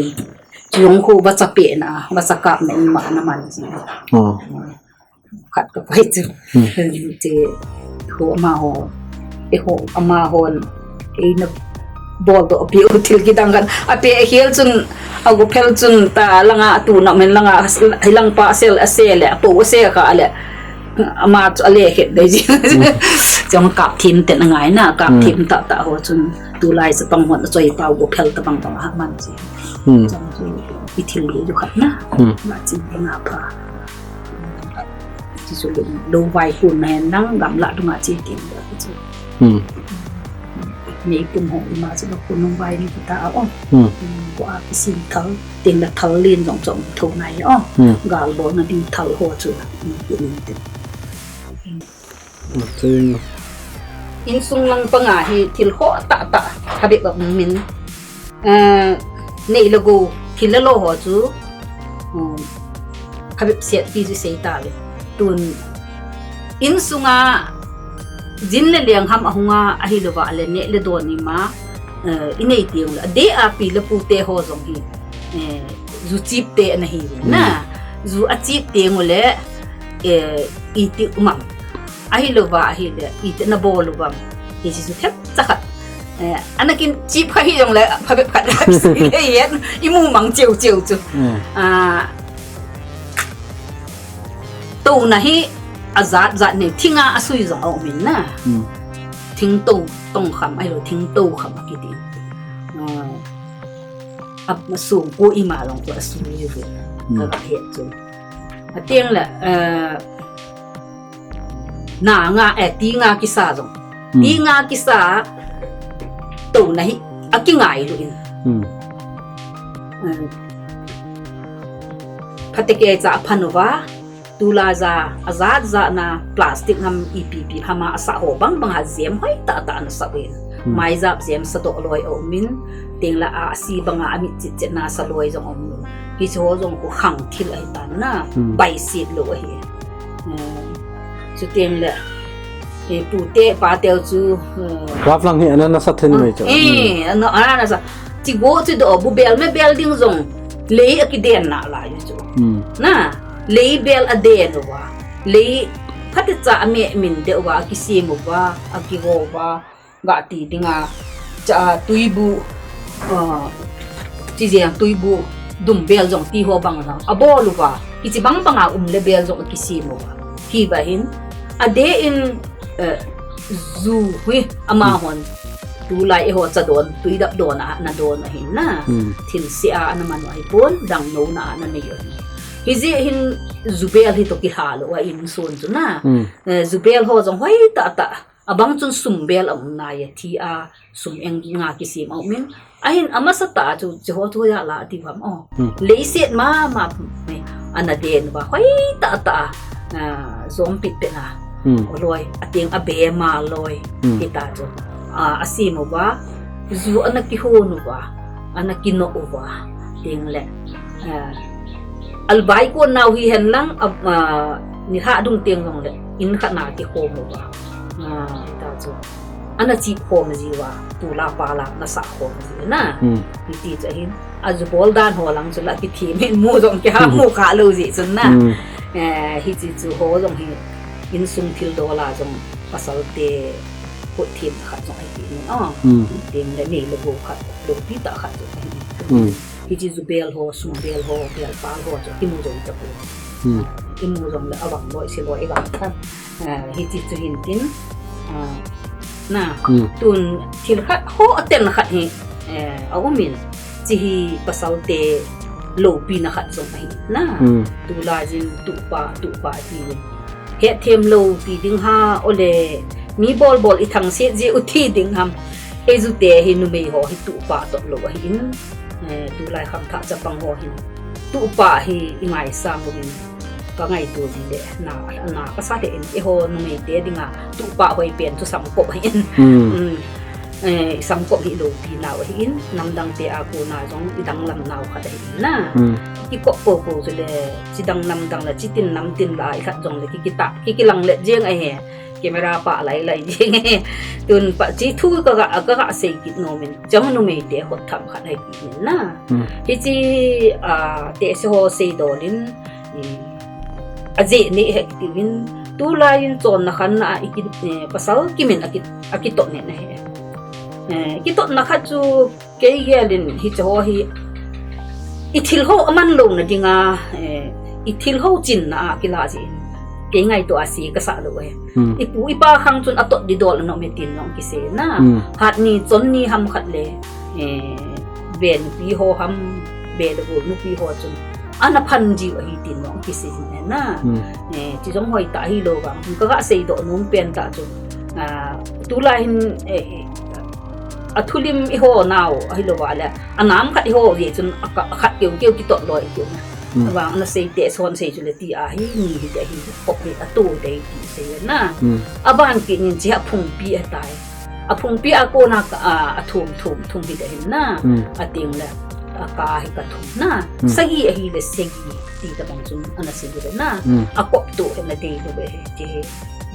Yung ho ba cha pe na, ba cha kap na ima na man ji. Oh. Khat ka pai chu. Hmm. Ti ho ama ho. E ho ama hon. E na bol do pi u thil kidang khat. A pe a hial chun, a gophel chun ta langa tu na men langa, hi lang pa sel a se le, a po a se kha le. Ama chu a le het dei ji. Hmm. Chong kap thim te na ngai na, kap, hmm, thim ta ta ho chun. Tu lai sa pang hon a choi pa gophel ta bang bang ha man ji. Hmm. Chong chu i thil li ju khat na. Hmm. Ma chi na pha. Chi chu lo, lo vai kun na hen lang gamla dunga chi ting da chi. Hmm. Ni pum ho ima chu lo kun nung vai ni ta a o. Hmm. Hmm, ko a kisim thal, ting la thal lin jong jong tho nai o. Hmm. Gal bol na ding thal ho chu. Hmm, ti ni te. Hmm. Insung lang panga hi thil ho ta ta, ha bep a um min. Eh, nei le gou, thil le lo ho chu, um, ha bep set pi chu sei ta le. Tun, insunga, jin le leng ham a hunga, ahi lou va le neh le don ima, eh, i nei teng le, a de a pi le pu te ho jong hi, eh, ju chip te ana hi na. Hmm. Ju a chip teng u le, eh, i ti u mang. Ahi lou va, ahi le, i ti na bol u bang. Hi si su thep cha khat. Eh, ana kin chip kha hi jong le, pha bep khat. Hi yen, i mu mang cheu cheu chu. Hmm. Ah, to na hi, a jat jat nei, thinga a sui jong a um in na. Hmm. Thing to, tong kham, ahi lou, thing to kham a kiti. Ah, a, a sung ko ima long ko a sui u ve. Hmm. Ka ga het chu. A tiang le, eh, na nga, eh, ti nga kisa jong. Hmm. Ti nga kisa, to na hi, a kingai lou in. Hmm. Eh, pha te ke cha a phan u va, tu la ja, a jat jat na plastic ngam ipi pi hama a sa ho bang bang ha jem hoi ta ta na sa u in. Hmm. Mai jap jem sa do loi a um in, teng la a si bang a mit chit chit na sa loi jong a um in. Hi chu ho jong ko khang thil ahi ta na, hmm, bai sit lou ahi. Eh, chu teng le, eh, pu te, pa te chu, eh, Rap lang hi ana na sa then mai chu. Eh, hmm, ana, ana na sa. Chi go chi do, bu bel me bel ding jong, lei a kiden na lai chu. Hmm. Na, lei bel a den u va. Lei pha te cha a me min de u va, a kisem u va, a kigo u va. Ga ti dinga, cha tuibu, ah, chi jeng tuibu, dumbel jong ti ho bang la. Abol uva, hichi bang banga um le bel jong akisem uva. Hiva hin, adeh in, eh, ju hui, amahon. Tulai eiho cha don, tui dap don a, ana don ahin na. Hmm. Thilse a, ana man u ahipon, dang nona a, ana nei u ahi. Hijeh hin, jubel hi toh kilha lou a insun chu na. Hmm. Eh, jubel ho jong hoi tah tah. Abang chun sumbel aum nai e, thi a sum eng nga kisem aum in. Ahin amasa tah chu, chi ho chu hoiya la ti uvam o. Hmm. Leiset mama, eh, ana den uva, hoi tah tah, ah, jom pit pet na. Hmm. O loi, ateng abe ma loi, hmm, hita chu. Ah, asem uva, ju ana kihon uva, ana kinoh uva, teng le. Ah, albai kon nau hihen lang, ah, ah, nilhah dung teng jong le, in khat na kikhom uva. Ah, hita chu. Ana chip khom jiuva, tula pala, ana sah khom jiu na. Hmm. Hiti chu ahin, ajubol dan ho lang chu la kithem in mu jong kiha mu kha lou jeh chun na. Hmm. Eh, hichi chu ho jong hi, insung thil dol a jong pasal te khut them khat jong ahi ni o. Hmm. Teng le nei le gou khat, loupi tah khat jong ahi. Hmm. Hichi jubel ho, sumbel ho, belpal ho chu kimu jong tapoi. Hmm. Imu jong le avang loi se loi iga than. Ah, hichi chu hin tin. Ah, na, hmm, tun thil khat ho aten khat hi, eh, aum in. Chi hi pasal te loupina khat jong ahi na. Hmm. Tulai jin tupa, tupa ti. Hetthem lou ti ding ham, ole mi bol bol ithangset jeh u ti ding ham. Eiju te hi numei ho hi tupa toh lou ahin. Eh, tulai khangthah chapang ho hin. Tupa hi ingaisang uvin. Kangaito ji le, na, na kasa le in. Eiho numei te dinga. Tupa hoi pen chu samkop ahin. Hmm. Hmm. Eh, samkop hi loupi nau ahin. Namdang te a kona jong idanglam nau khat ahin na. Hmm. Ikop popo chu le, chidang namdang la, chitin namtin la, ikhat jong le, kikita, kikilang le jeng ahi. Camera pa lai lai jing. Tun pa chi thu kaga, kaga sei kit nom in. Chang numei te hot tham khat ahi kit in na. Hmm. Hichi, ah, te se ho sei dol in, eh, ajeh nei he kit in. Tulai in chonna khan na, iki, eh, pasal kimin aki, akitot ne na he. Eh, kitotna khat chu Kei gel in hiche ho hi, ithil ho aman louna dinga, eh, ithil ho chinna a kila jin. Kei ngaito a se kasah lou e. Hmm. Ipu ipa khang chun atot didol anom e tin jong kisei na. Hmm. Hat ni chon ni ham khat le, eh, be nupi ho ham, be le gol nupi ho chun ana phan jiu ahi tin jong kisei jin e na. Hmm. Eh, chi jong hoi tah hilou vang. Kaga seidoh nom pen tah chu. Ah, tulai hin, eh, eh, athulim iho nau, ahilouva le, anam khat iho jeh chun, aka-, akhat keu keu kitot loi keu na. Hmm. Avang ana sei te son sei chu le ti ahi, mi hi te hi, kop hi, atu te ti sei na. Hmm. Aban kit nin chi aphungpi atai. Aphungpi a kona ka, a, athum, thum, thum hi te hin na. Hmm. Ateng le, aka hi ka thum na. Hmm. Sagi ahi le sagi, ti tabang chun, ana sei le na. Hmm. Akop tu hi na dei lou ve hi, ti hi,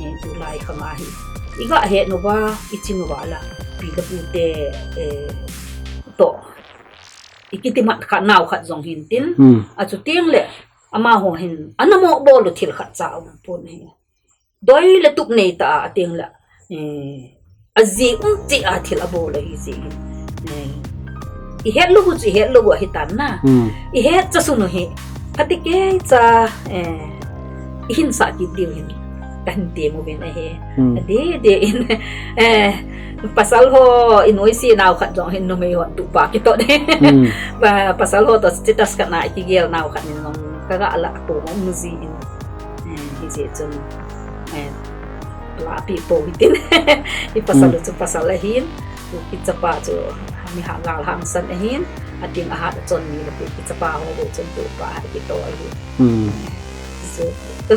eh, tulai khang ahi. Iga het uva, ichin uva la, pi le pu te, eh, toh. Ikitimat khat nau khat jong hin tin. Hmm. Achu teng le, amaho hin, ana mo bol u thil khat cha um pon ahi. Doi le tup nei ta a teng le, eh, aji um chi a thil abol ahi jeh in. Eh, ihet lou u chu ihet lou u ahi tan na. Hmm. Ihet cha sunu hi. Phatecha, eh, ihin sah kit diu hin. Kahin ti mo ven ahi. Hmm. Adeh, deh in, eh, pasal ho, inoi si nau khat jong hin numei ho tupa kitot. Hmm. Pa-, pasal ho to status khat na kigel nau khat in jong kaga la ko mo muji in. Eh, hijeh chun, eh, la pi po hitin. I pasal, hmm, chu pasal ahin. Kichapa chu, mi ha gal hangsan ahin. Atin ahat chon ni le kichapa ho chun tupa ahat kito ahin. Hmm. Chu,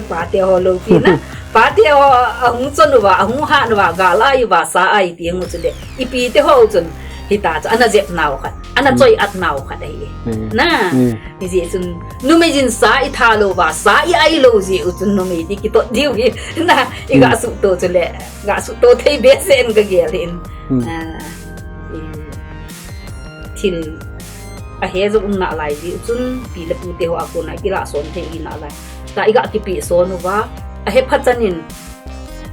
pate ho loupina. Pate ho, ahung chon uva, ahung hat uva, gal ai uva, sa ai ti ngu chu le. Ipi te ho chun, hita chu, ana jep nau khat, ana, hmm, choi at nau khat ahi. Hmm. Na, hmm, hijeh chun, numei jin sa itha lou uva, sa i ai lou jeh u chun numei ti kitot diu hi. Na, iga, hmm, suhto chu le, ga suhto thei behseh in kagel in. Hmm. Ah, i, thil, ahe jong um nalai jeh u chun, pi le pu te ho a kona, kila son thei hi nalai. Ta iga kipe son uva, ahe phat chan in,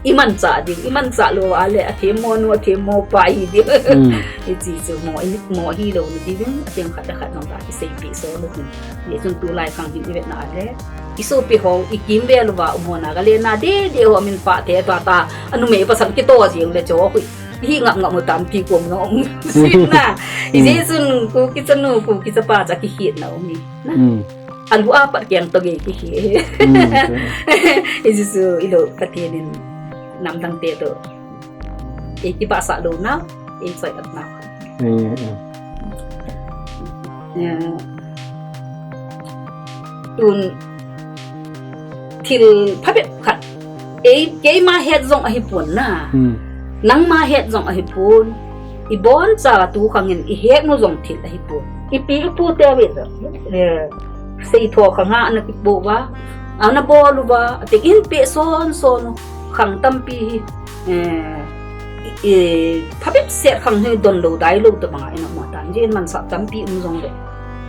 imanchah ding, imanchah lou a le, athemmo nu, athemmo pa hi ding. Hmm. Hiche chu mo, i, mo hilou na ding, ateng khat le khat nung ka kiseipi so na ding. Hichun tulai khang hin ivet na le, isopi ho, ikimvel uva um ho na, kale na dede ho min pha te ta ta, anumei pasal kitoh jing le chu, hi ngap ngap mo tampi kom no, sin na. Hmm. Hichun Kuki chanu, Kuki chapa cha kikhetna um hi. Na. Hmm. Alu apat keng toh gei kihi. Hmm, okay. Hichu ilou Pathen in namdang te toh. Ei kibahsah louna, ei choi-atna. Eh, eh. Eh, tun thil phabep khat. Ei, keima het jong ahipon na. Hmm. Nangma het jong ahipon. Iboncha tu khang in ihet u jong thil ahipon. Ipi ipu te ve, eh, seitho khang a ana kipo uva, ana bol uva, ati in pe son son u khang tampi hi, eh, i, i, phabep set khang hi donlou dailou tabang a ina mo tan, jin mansa tampi um jong le.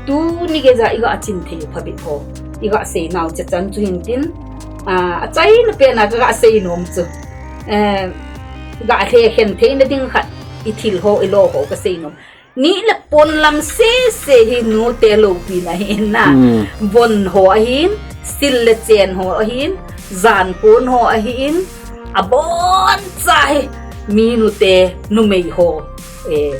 Tuni geija iga chin thei phabep ho. Iga seinau chechan chu hin tin, a, achaina pen a kaga seinom chu. Eh, ga lhekhen theina ding khat, ithil ho, ilo ho kaseinom. Ni le pon lam sese hi nute loupina hi na. Hmm. Von ho ahin, sil le chen ho ahin, jan pon ho ahin, aboncha hi mi nute numei ho, eh,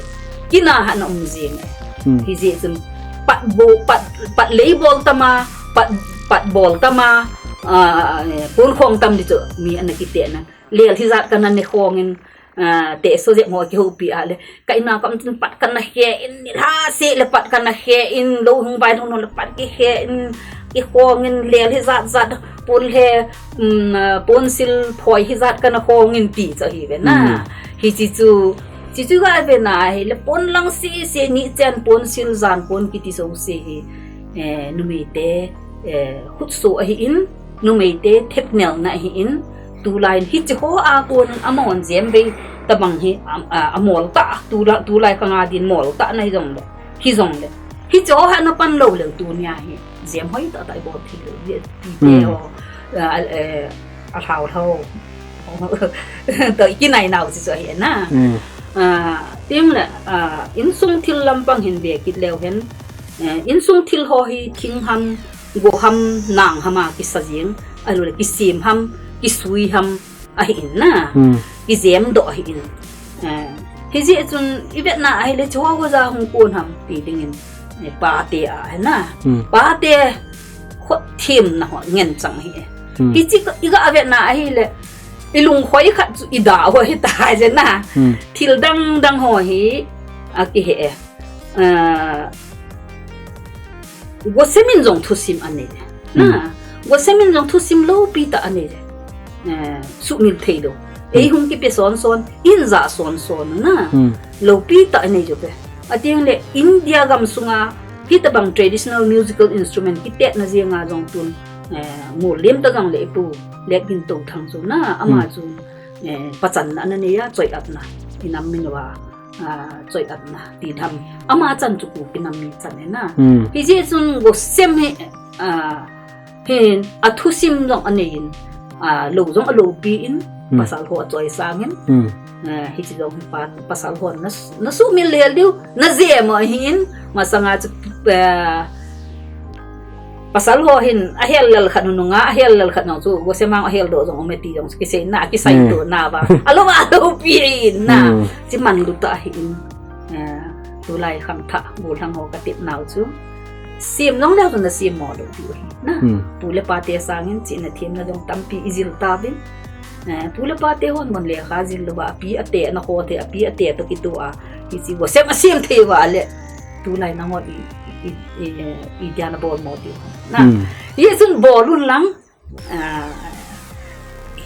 kina hana um jing e. Hmm. Hijeh chun pat bo, pat, pat lei bol tama, pat, pat bol tama, ah, eh, pon khong tam di chu mi ana kite na. Lel hijat kana ne khong in, ah, te so jep mo kihoupi a le. Ka ina kam tin pat kana he in, nilhah seh le pat kana he in, lou hung vai hung le pat kihe in, kikhong in, lel hijat jat, pon he, um, ah, pon sil phoi hijat kana khong in ti chu ahi ve na. Hmm. Hiche chu, hiche chu ga ve na hi le pon lang sese ni chen pon sil jan pon kiti jouse hi, eh, numei te, eh, khutsoh ahin, numei te thepnelna ahin, tulai in hiche ho a kon in amahon jem vei tabang hi, am, a, amol tah, tula, tulai khang a din mol tah na hijong le, hijong le. Hiche ho hana pan lou le tunia hi, jem hoi tah tah ibol thei lou, ti te ho, a, a, eh, alhao lhao. Toh ikinai nau chu chu ahi na. Hmm. A, tin le, a, insung thil lampang hin ve kit leu hen, eh, insung thil ho hi thing ham, go ham, nang ham a kisa jing, ahilou le kisem ham, kisui ham, ahin na. Hmm. Kijem doh ahin. Eh, hijeh chun ivet na ahile chu ho ja hung kon ham ti ding in, eh, pate a, ahi na. Hmm. Pate khut themna ho ngen chang ahi. Hmm. Hiche iga vet na ahile, ilung khoi khat chu ida ho hita je na. Hmm. Thil dang dang ho hi, akihe e. Ah, Gosem in jong thusim anei. Hmm. Na, Gosem in jong thusim loupi tah anei. Eh, sumil thei lou. Hmm. Ei hung kipe son son, in ja son son na. Hmm. Loupi tah anei jo pe. Ating le India gam sunga, hitabang traditional musical instrument kitetna jenga jong tun, eh, ngol lem ta jong le ipu, Letgin Touthang chu na, ama chu, eh, pachanna ana nei a, choi-atna. Inam min uva. Ah, choi-atna, ti dam. Ama chan chu Kuki nam mi chan e na. Hmm. Hijeh chun Gosem hi, ah, hin, athusim jong anei in, ah, lou jong aloupi in, hmm, pasal ho achoi sang in. Hmm. Ah, hiche jong hi pa, pasal ho na, na sumil lel diu, na jem ahin, masanga chu, ah, Pasal ho hin, ahel lel khat nunga, ahel lel khat nung chu, Gosem a ahel doh jong um e ti jong, kisei na, kisei to na ba. Alo, alo pi na. Hmm. Chi man lu ta hi in. Eh, tulai khangthah, gollhang ho katep nau chu. Sim nong leu chu na sim mo lou diu hi. Na, hmm, pu le pa te sangin, chihna themna jong tampi ijil tauvin. Eh, pu le pa te hon mon lekha jil lou ba, api ate na ho the, api ate to kitoh a. Hiche Gosem a sim thei uva le. Tulai nangho i, i, i, i, i dia na bol mo diu. Na. Hmm. Hichun bol un lang, ah,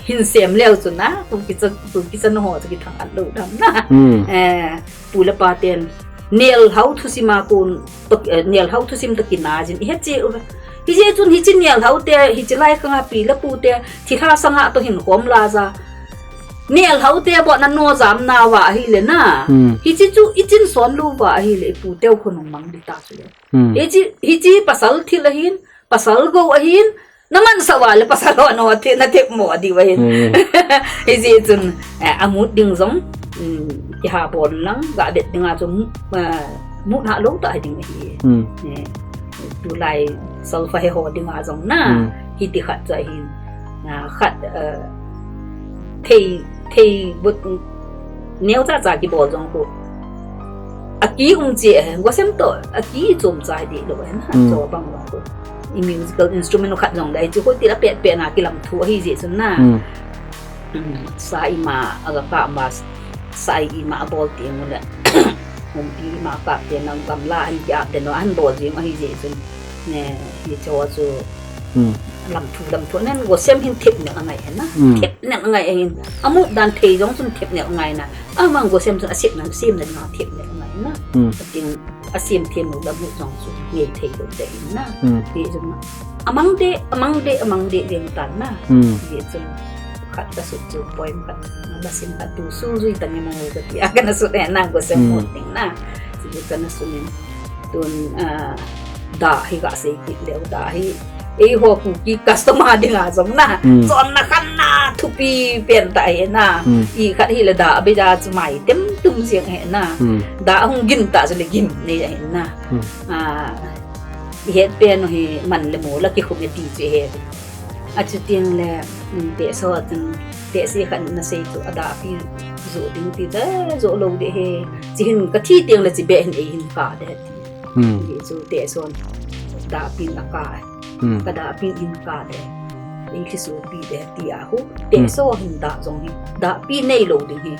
hin sem leu chun na, Kuki cha, Kuki chanu ho chu kithang-at lou dam na. Hmm. Eh, pu le pa ten, nelhao thusim a kon, to, eh, nelhao thusim to kina jin, i he che u. Hijeh chun hiche nelhao te, hiche lai khanga pi le pu te, thilha sanga to hin khom la ja. Nelhao te bou na no jam na uva ahile na. Hmm. Hiche chu i chin son lou uva ahile i pu teu khonung mang di ta chu le. Hmm. Hiche, hiche pasal thil ahin, pasal gou ahin, Naman sah uva le pasal ho nathep, nathep mo diu ahin. Hmm. Hijeh chun, eh, amut ding jong, um, kiha bol lang, ga vet dinga chu, eh, mut ha lou tah hi ding ahi. Hmm. Eh, tulai solfa he ho dinga jong na, Hmm. hiti khat chu ahin, ah, khat, eh, thei, thei but, neocha cha kibol jong khu. Aki um che, gosem toh, aki chom cha hi deh lou ahi na, Hmm. cho bang bang khu. I musical instrument khat jong le, chu khu tila pet pet na kilam thu ahi jeh chun na. Hmm. Hmm, sa ima, aga kap ma, sa ima abol teng ule. Humpi ima kap teng na gamla ahin kiap den u ahin bol jing ahi jeh chun. Ne, hicho chu. Hmm. Lam thu, lam thu nen gosem hin thep nel angai ahi na. Hmm. Thep nel angai ahin. Amut dan thei jong chun thep nel angai na. Amang gosem chun asep na, sem na na thep nel angai na. Hmm. Atin asem them lou le amut jong chu ngei thei lou ding ahi na. Hmm. Hijeh chun amang deh, amang deh, amang deh jeng tan na. Hmm. Hijeh chun khat kasut chu poem khat, na sim khat tu su jui tang e mong kati a kana sut e na gosem Hmm. mut ding na. Chu kana sut in. Tun, ah, dah hi gasei kit leu, dah hi eiho Kuki customer dinga jong na. Hmm. Chonna khanna thupi pen tah ahi na. Hmm. I khat hile dah abei a chu mai tem tum jeng ahi na. Hmm. Dah hung gin tah chu le gim nei ahi na. Hmm. Ah, i het pen u hi man le mol a kikhum e ti chu i het. Achuti le, um, tehse ho chun, tehse khat in asei chu adahpi joh ding ti ta, joh lou ding ahi. Chi hin kathi teng le chi beh hin eihin kap ding ahi ti. Hmm. Hijeh chun tehse hon dahpi in akap e. Hmm. Kadahpi in kap ding ahi. Eilhisopi ding ahi ti ahi. Hmm. Tehse ho hin dah jong hi, dahpi neilou ding ahi.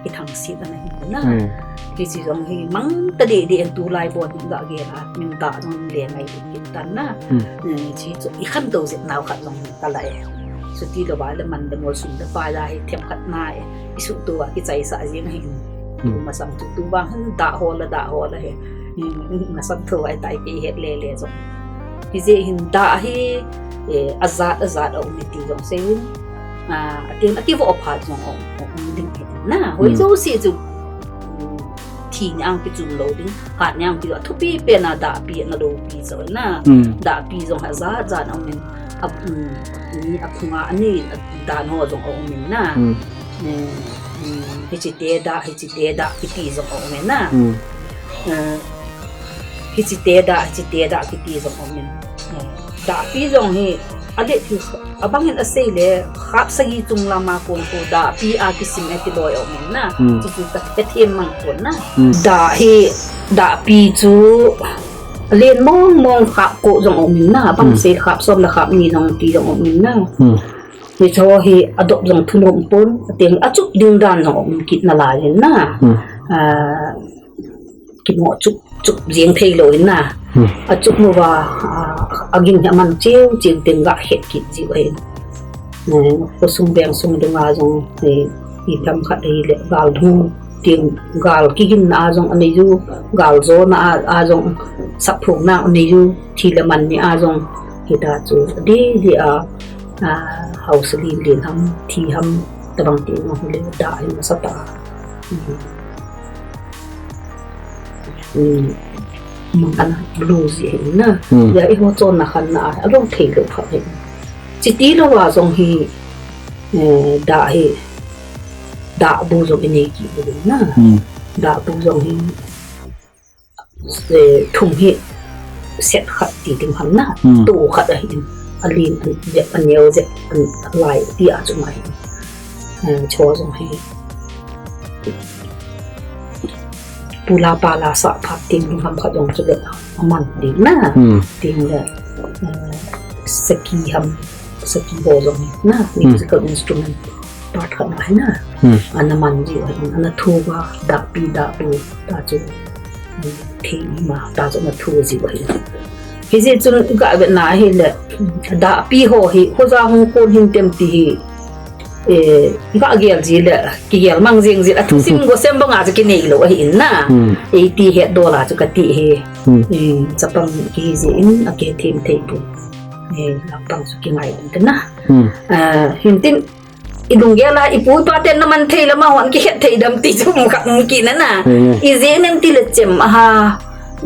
Kithangset ana hi na. Hmm. Hiche jong hi mang ta deh deh in tulai bon hin ga gel a, min dah jong le ngai ding kin tan na. Hmm. Hmm, hiche chu i khantou jep nau khat jong ka la e. Chuti lou va le man le mol sum le pai a hi themkhat na e. I suhtou a kichaisah jeng ahi. Hmm. Masang chu tu vang hin dah ho la, dah ho la hi. Hmm, masang thou a tai kei het le le jong. Hijeh hin dah hi, eh, ajat ajat a um e ti jong sei un. Ah, atin akivoh phat jong a um, a um ding ahi na. Hoi Hmm. jouse chu, um, thi nia kichum lou ding, hat nia kichum, athupi pen a dahpi, ana loupi chu na. Hmm. Dahpi jong ajat jat a um in, a, um, ni aphunga ani dan ho jong a um in na. Hmm. Hmm, hmm, hiche te dah, hiche te dah, kiti jong a um in na. Hmm. Eh, hiche te dah, hiche te dah, kiti jong a um in. Eh, dahpi jong hi, alet hi, abang in asei le, khap sagi chung lam a kon khu, dahpi a kisim e ti loi a um in na. Hmm. Chuchu ka, ka them mang kon na. Hmm. Dah hi, dahpi chu, alen mong mong khap ko jong a um in na. Abang Hmm. sei khap som le khap ni jong ti jong a um in na. Hmm. Hicho hi adop jong thunom pon, ateng achup ding dan jong a um kit nalai in na. Hmm. Ah, kimo chup, chup jeng thei lou in na. Hmm. Achup uva, ah, agin hi aman cheu, cheu teng ga het kit jiu ahi. Eh, khosung veng sung dunga jong, eh, i tam khat ahile, gal dung teng, gal kigin na a jong anei u, gal jo na a, a jong, sap phung na anei u, thi le man ni a jong, hita chu, di, di a, ah, hausa lin lin ham, thi ham, tabang teng ahile, dah hi masa ta. Hmm. Hmm. Mang ana blue ji ahi na. Hmm. Ya, eiho chonna khanna a, alou thei lou kha ahi. Chuti lou a jong hi, eh, dah hi, dahbu jong inei kit u na. Hmm. Dahbu jong hi, eh, thum hi set khat ti ding ham na. Hmm. To khat ahi in. Alen, jep, aneo, jep, an, lai, ti a chu mai. Eh, cho jong hi. Pula pala sa phat ting ding ham khat jong chu le aman ding na. Hmm. Ting le, eh, saki ham, saki ho jong na, Hmm. musical instrument part khat mai na. Hmm. Ana man ji, ana thu va, dahpi, dahbu, ta chu, hmm, thi ma, ta chu ana thu ji va hi. Hijeh chun ga vet na hile, dahpi ho hi, khoja hung kon hin tem ti hi, eh, ga gel ji le, kigel mang jing ji le, athusim gosem banga chu kinei lou ahi in na. Hmm. Eiti het dol a chu kati hi. Hmm. Eh, chapang kiji in, akithem thei pon. Eh, lampang chu kingai in na. Hmm. Ah, hintin, i lunggel a, i pu i pa ten na man thei le amahon kihet thei dem ti chu um kha um kit na na. Hmm. Ijeh inem ti le chem a ha.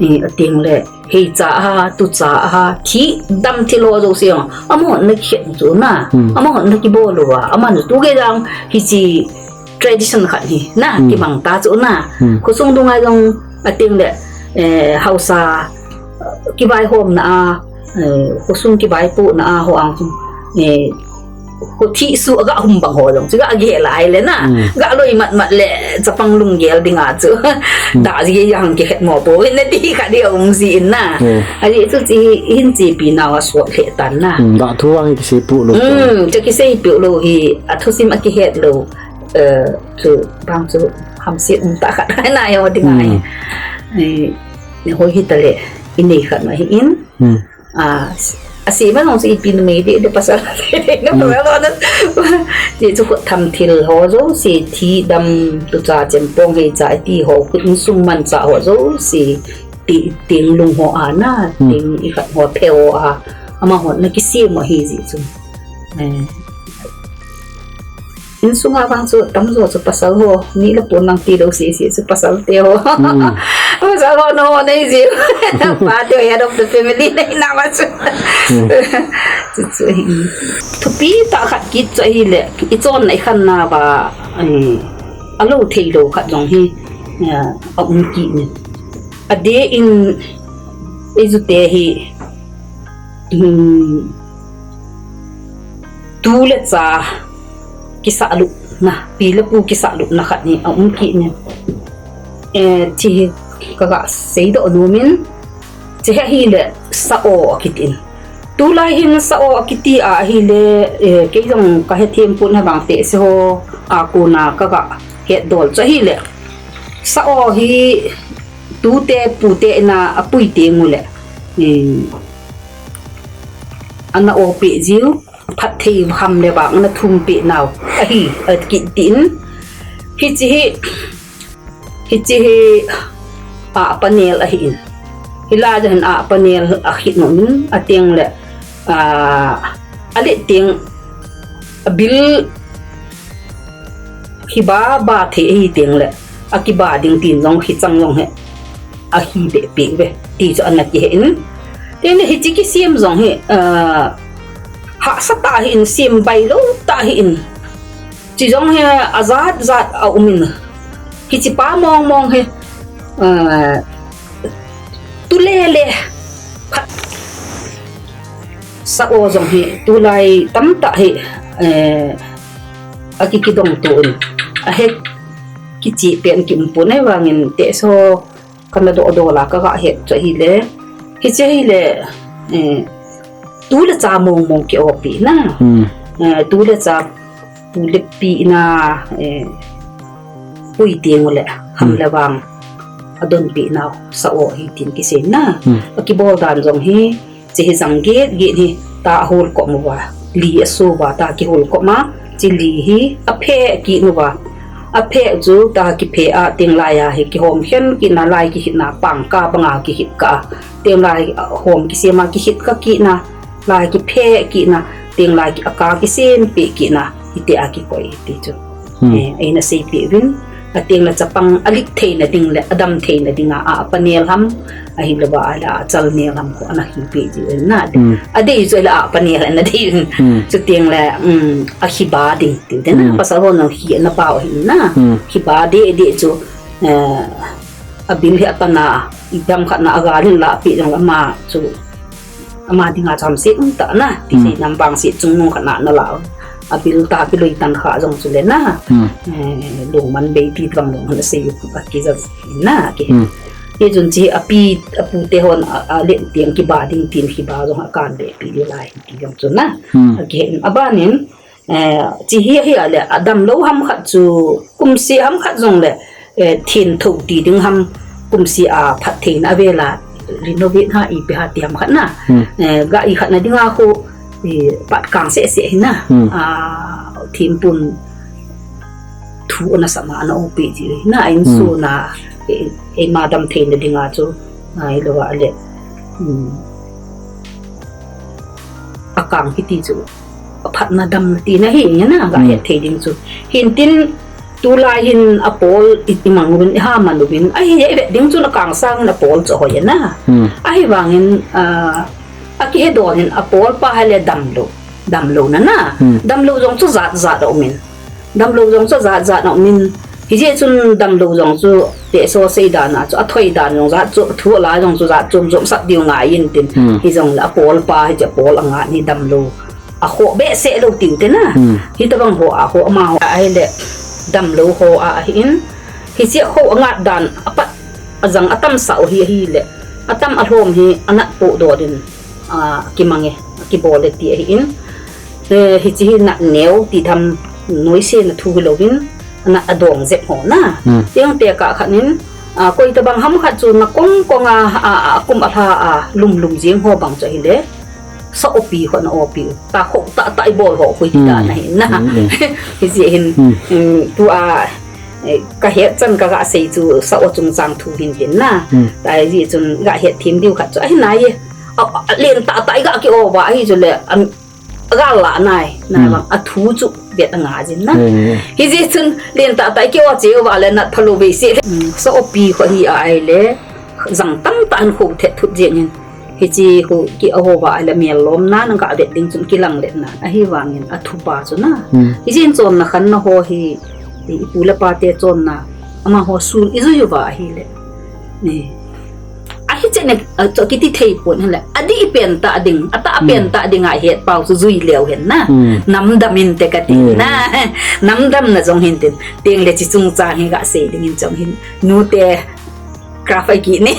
Eh, ateng le, Heicha a, tucha a, thi dam thil ho jouse jong, amahon ana kikhen chu na. Hmm. Amahon ana kibol uva, aman tu kei jong hiche tradition khat hi na, Hmm. kimang ta chu na. Hmm. Khosung dunga jong ateng le, eh, haosa, kivaihomna a, eh, khosung kivaipohna a ho ang chu, eh, Kho thih suh a ga hum bang ho jong chu ga gel lai le na. Mm. Ga loi mat mat le chapang lunggel dinga chu. Mm. Da ji yang kikhet mo po na ti khat di um ji in na. Mm. Ahi chu chi hin chepi nau a sot le tan na. Mm, da thu vang kisei pu lou. Mm, chu kisei pu lou hi a thusim a kihet lou. Eh, chu bang chu hamset um ta khat na yo dinga. Mm. Eh, ni hoi hi ta le in nei khat na hi in. Mm. Ah, asei ma jong chu ipi numei deh deh pasal deh deh na pasal ho na. Ti chu khut tham thil ho jouse, thi dam, tucha chempong heicha ti ho, khut insung manchah ho jouse, ti teng lung ho a na, Hmm. teng ikhat ho phe ho a, amahon ana kisem u ahi ji chu. Eh. Insunga vang chu tamjo chu pasal ho, ni le pon lang ti lou sese chu pasal te ho. Hmm. Pasal ho na ho nei ji. Pa te head of the family nei na ma chu. Hmm. Chu chu hi. Thupi tah khat kit chu ahile, ichonna ikhanna va, eh, alou thei lou khat jong hi, eh, aum kit in. Adeh in eiju te hi, hmm, Tu le cha kisah lutna, pi le pu kisah lutna khat hi aum kit in. Eh, chi hi ka ga seidoh nom in, chi hi ahile sa-o akitin. Tulai hin sa-o akiti a ahile, eh, kei jong ka hethem pon, hibang te se ho a kona ka ga hetdol chu ahile. Sa-o hi tute pute in a apui teng ule. Eh, ana o peh jiu, phatthei ham le vang ana thum peh nau ahi, akiti in. Hiche hi, hiche hi, ah, panel ahi in. Hilai a hin ah panel ahi nom in, ateng le, ah, alet teng abil Hiba ba thei ahi teng le, akiba ding tin jong hichang jong hi ahi behpeh ve, ti chu ana kihe in. Tin le hiche kisem jong hi, ah, hahsa tah ahi in, sem bailou tah ahi in. Chi jong hi ajat jat aum in. Hiche pa mong mong hi, ah, tu le le phat. Sa-o jong hi tulai tamtah hi, eh, akikidong to in. Ahe kichih pen kium pon ahivangin te so kana doh doh la ka ga het chu ahile. Hiche ahile, eh, tu le cha mong mong ki-o pi na. Hmm. Eh, tu le cha pu le pi in a, eh, pui teng ule, ham Hmm. le vang adonpeh nau sa-o hi tin kisei na. Hmm. Akibol dan jong hi, chi hi jang get get hi, ta ahol kom uva, li aso uva, ta kihol kom a, chi li hi aphe kit uva. Aphe chu ta kiphe a, teng lai a hi kihom khen kit na, lai kihit na, pangkah banga kihit kah a, teng lai a hom kisem a kihit kah kit na, lai kiphe kit na, teng lai ki-, akang kisem peh kit na, hiti a kikoi ti chu. Hmm. Eh, eina seipeh uvin, ateng le chapang alik theina ding le, adam theina dinga, ah panel ham, ahilou va ala, ah chal nel ham kho ana hipeh ji uvin na. Hmm. Adei chu ala, ah panel ana dei uvin. Hmm. Chuteng le, um, ahiba ding, ti te na, Hmm. pasal ho nang hi ana pao hi na. Hmm. Hiba deh deh chu, eh, abil hi apan a, idam khat na agal in la peh jong ama chu, ama dinga chu hamset um tah na, ti Hmm. sei nam vangset chungnung khat na ana la. Abil ta kiloi tan kha jong chu le na. Hmm. Eh, lungman bei ti vang lung han sei u, akija na ki. Hmm. Hichun chi api, apu te hon a, alet teng kiba ding tin hiba jong akan be pi le lai ti jong chu na. Hmm. Akihe in aban in, Eh, chi hi, hi a le, adam lou ham khat chu, kum seh ham khat jong le, eh, thin tho ti ding ham, kum seh a phattheina avel a, renovate ha ipi ha ti ham khat na. Hmm. Eh, ga i khat na dinga khu, eh, pat kang seh seh hi na. Hmm. Ah, thim pun thu ana sa ma ana o pi ji na, in Hmm. su na, eh, eh, ma dam theina dinga chu, ahilou a le. Hmm. Akang kiti chu. Aphatna damna tina hi, nge na, ga Hmm. het thei ding chu. Hintin, tulai hin apol i, imang uvin, iha man uvin. Ahi, ivet ding chun akang sang in apol chu ahoi na. Hmm. Ahivangin, ah, akihe don in apol pa hile damlou. Damlou na na. Hmm. Damlou jong chu jat jat a um in. Damlou jong chu jat jat a um in. Hijeh chun damlou jong chu teso sei dan a chu athoi dan jong jat chu thu la jong chu jat chom chom sap diu ngai in tin. Hmm. Hijong le apol pa hijeh apol angat hi damlou. Akhoh behseh lou tiu te na. Hmm. Hitabang ho akhoh ama ho ahile damlou ho a ahi in. Hiche akhoh angat dan apat ajang atam sao hi ahile. Atam alhom hi anat poh dodin. A, kimang e, kibol e ti ahi in. Eh, hiche hi nat neo ti tham noise na thu hilou vin, nat adong jep ho na. Hmm. Tiang te ka khat in, a, koi tabang ham khat chu na kong kong a, a, a, kum a hla a, lum lum jing ho bang chu ahile. Sa opi ho na opi. Ta ho, ta, ta i bol ho, hui ti ta na hin na. Hmm, hmm. Hiche hin, hmm, tua, eh, ka het chan ka ga sei chu sa o chung chang thu hin tin na. Hmm. Ta hiche chun ga het thim diu khat chu ahi nai. A, a, len tah tah i ga ki o va ahi chu le, a, ga la nai, na, hmm, vang, a thu chu vet a nga jin na. Hmm. Hijeh chun len tah tah i ki o cheu va le nat phalou ve se. Hmm, sa opi kho hi a ai le, jang tam tah in kho thet thut jeng in. Hiche kho ki a ho va ai le mel lom na, na ga vet ding chun ki lang le na. Ahivangin a thu pa chu na. Hmm. Hijeh in chon na khan na ho hi, i, i pu le pa te chon na. Ama ho sul i jui u va ahi le. Ni. Ahi che ne, a, chu kiti thei pon hile. Adih pen ta ding, atah pen ta ding a het pau chu jui leu hen na. Hmm. Nam dam in te ka ti na. Nam dam na jong hin tin. Teng le chi chung chang hi ga sei ding in jong hin. Nu te craft a ki ne.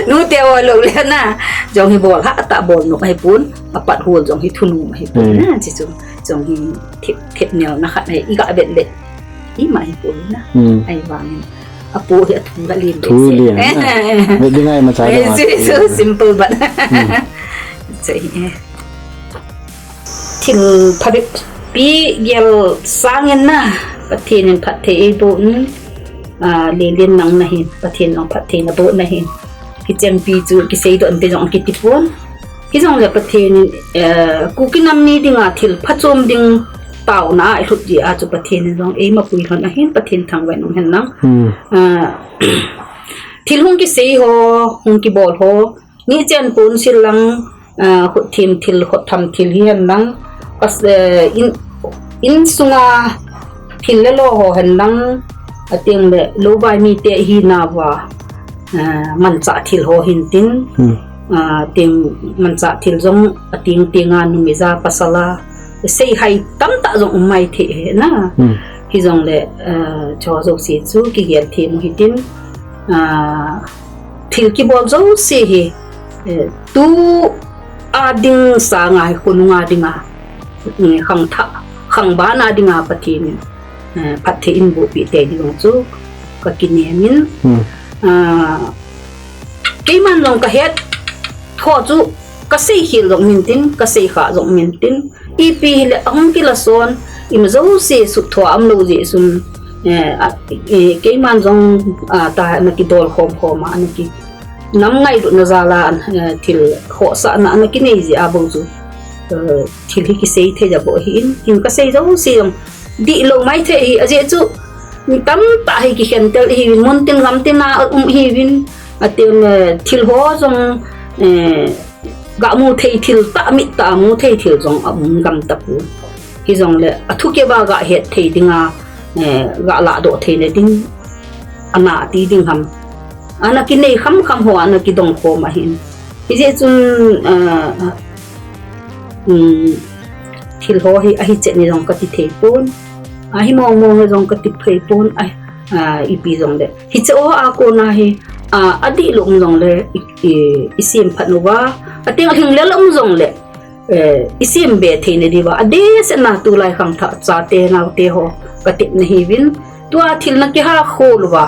Nu te o lou le na. Jong hi bol ha ta bol nu hi pun. Apat hol jong hi thunu hi pun na. Chi chung, jong hi thip, thip neo na khat hi i ga vet le. Ima hi pun na. Hmm. Ahivangin. Apu hi athu ga lin. Thu lin na. Ve ding ai ma cha. Eh, so, so simple but. Hmm. Chu hi, eh. Thil phabep pi gel sang in na. Pathen in phatthei eiboh in. A, Lelen nang na hin. Pathen nang phatthei naboh na hin. Kichempi chu kisei doh in te jong kiti pon. Hijongle Pathen in, eh, Kuki nam mi dinga thil phachom ding taona a i lhut jeh a chu Pathen in jong eima pui lhon ahin Pathen thangvah in um hen lang. Hmm. Ah, thil hung kisei ho, hung kibol ho, ni chen pon sil lang, ah, khut thim thil, khut tham thil hi hen lang, pas, eh, in, in sunga thil le lo ho hen lang, ateng le lo vai mi te hi na va, ah, manchah thil ho hin tin, hmm, ah, teng manchah thil jong ateng teng a numei ja pasal a sei hai tamtah jong um mai thei he na. Hmm. Hijongle, ah, cho jouse chu kigel them u hitin, ah, thil kibol jouse hi, eh, tu a ding sanga hi khonunga dinga, eh, khangthah, khangvana dinga Pathen in, eh, phatthei in bohpeh tei ding chu ka kinem in, hmm, ah, keiman jong ka het tho chu ka sei khel jong min tin, ka sei kha jong min tin, ipi hile ahung kila son, ima jouse sut tho a um lou jeh chun, eh, a, eh, keiman jong, ah, ta na kidol khom khom a, na ki nam ngailutna jal a, eh, thil khohsahna ana kinei jeh a bou chu, eh, thil hi kisei thei ja bou ahin, hin ka sei jouse jong dihlou mai thei hi, ajeh chu mi tamtah hi kikhen tel ihiuvin, mun tin gam tin a um ihiuvin, atin, eh, thil ho jong, eh, ga mu thei thil tah, mit tah a mu thei thil jong aum gam tapon. Hijongle, athu keu a ga het thei dinga, eh, ga ladoh theina ding, ana ti ding ham. Ana kinei kham kham ho, ana kidong khom ahin. Hijeh chun, eh, um, thil ho hi ahi chet ni jong kati thei pon. Ahi mong mong hi jong kati thei pon. Ai, ah, ipi jongle. Hiche o a kona hi, ah, adihlou um jongle, i, i, i sem phat uva. Ateng lhinglel um jongle, eh, i sem be theina diuva. Adehset na tulai khangthah chate naote ho ka tepna hiuvin. Tua thil na kiha khol uva.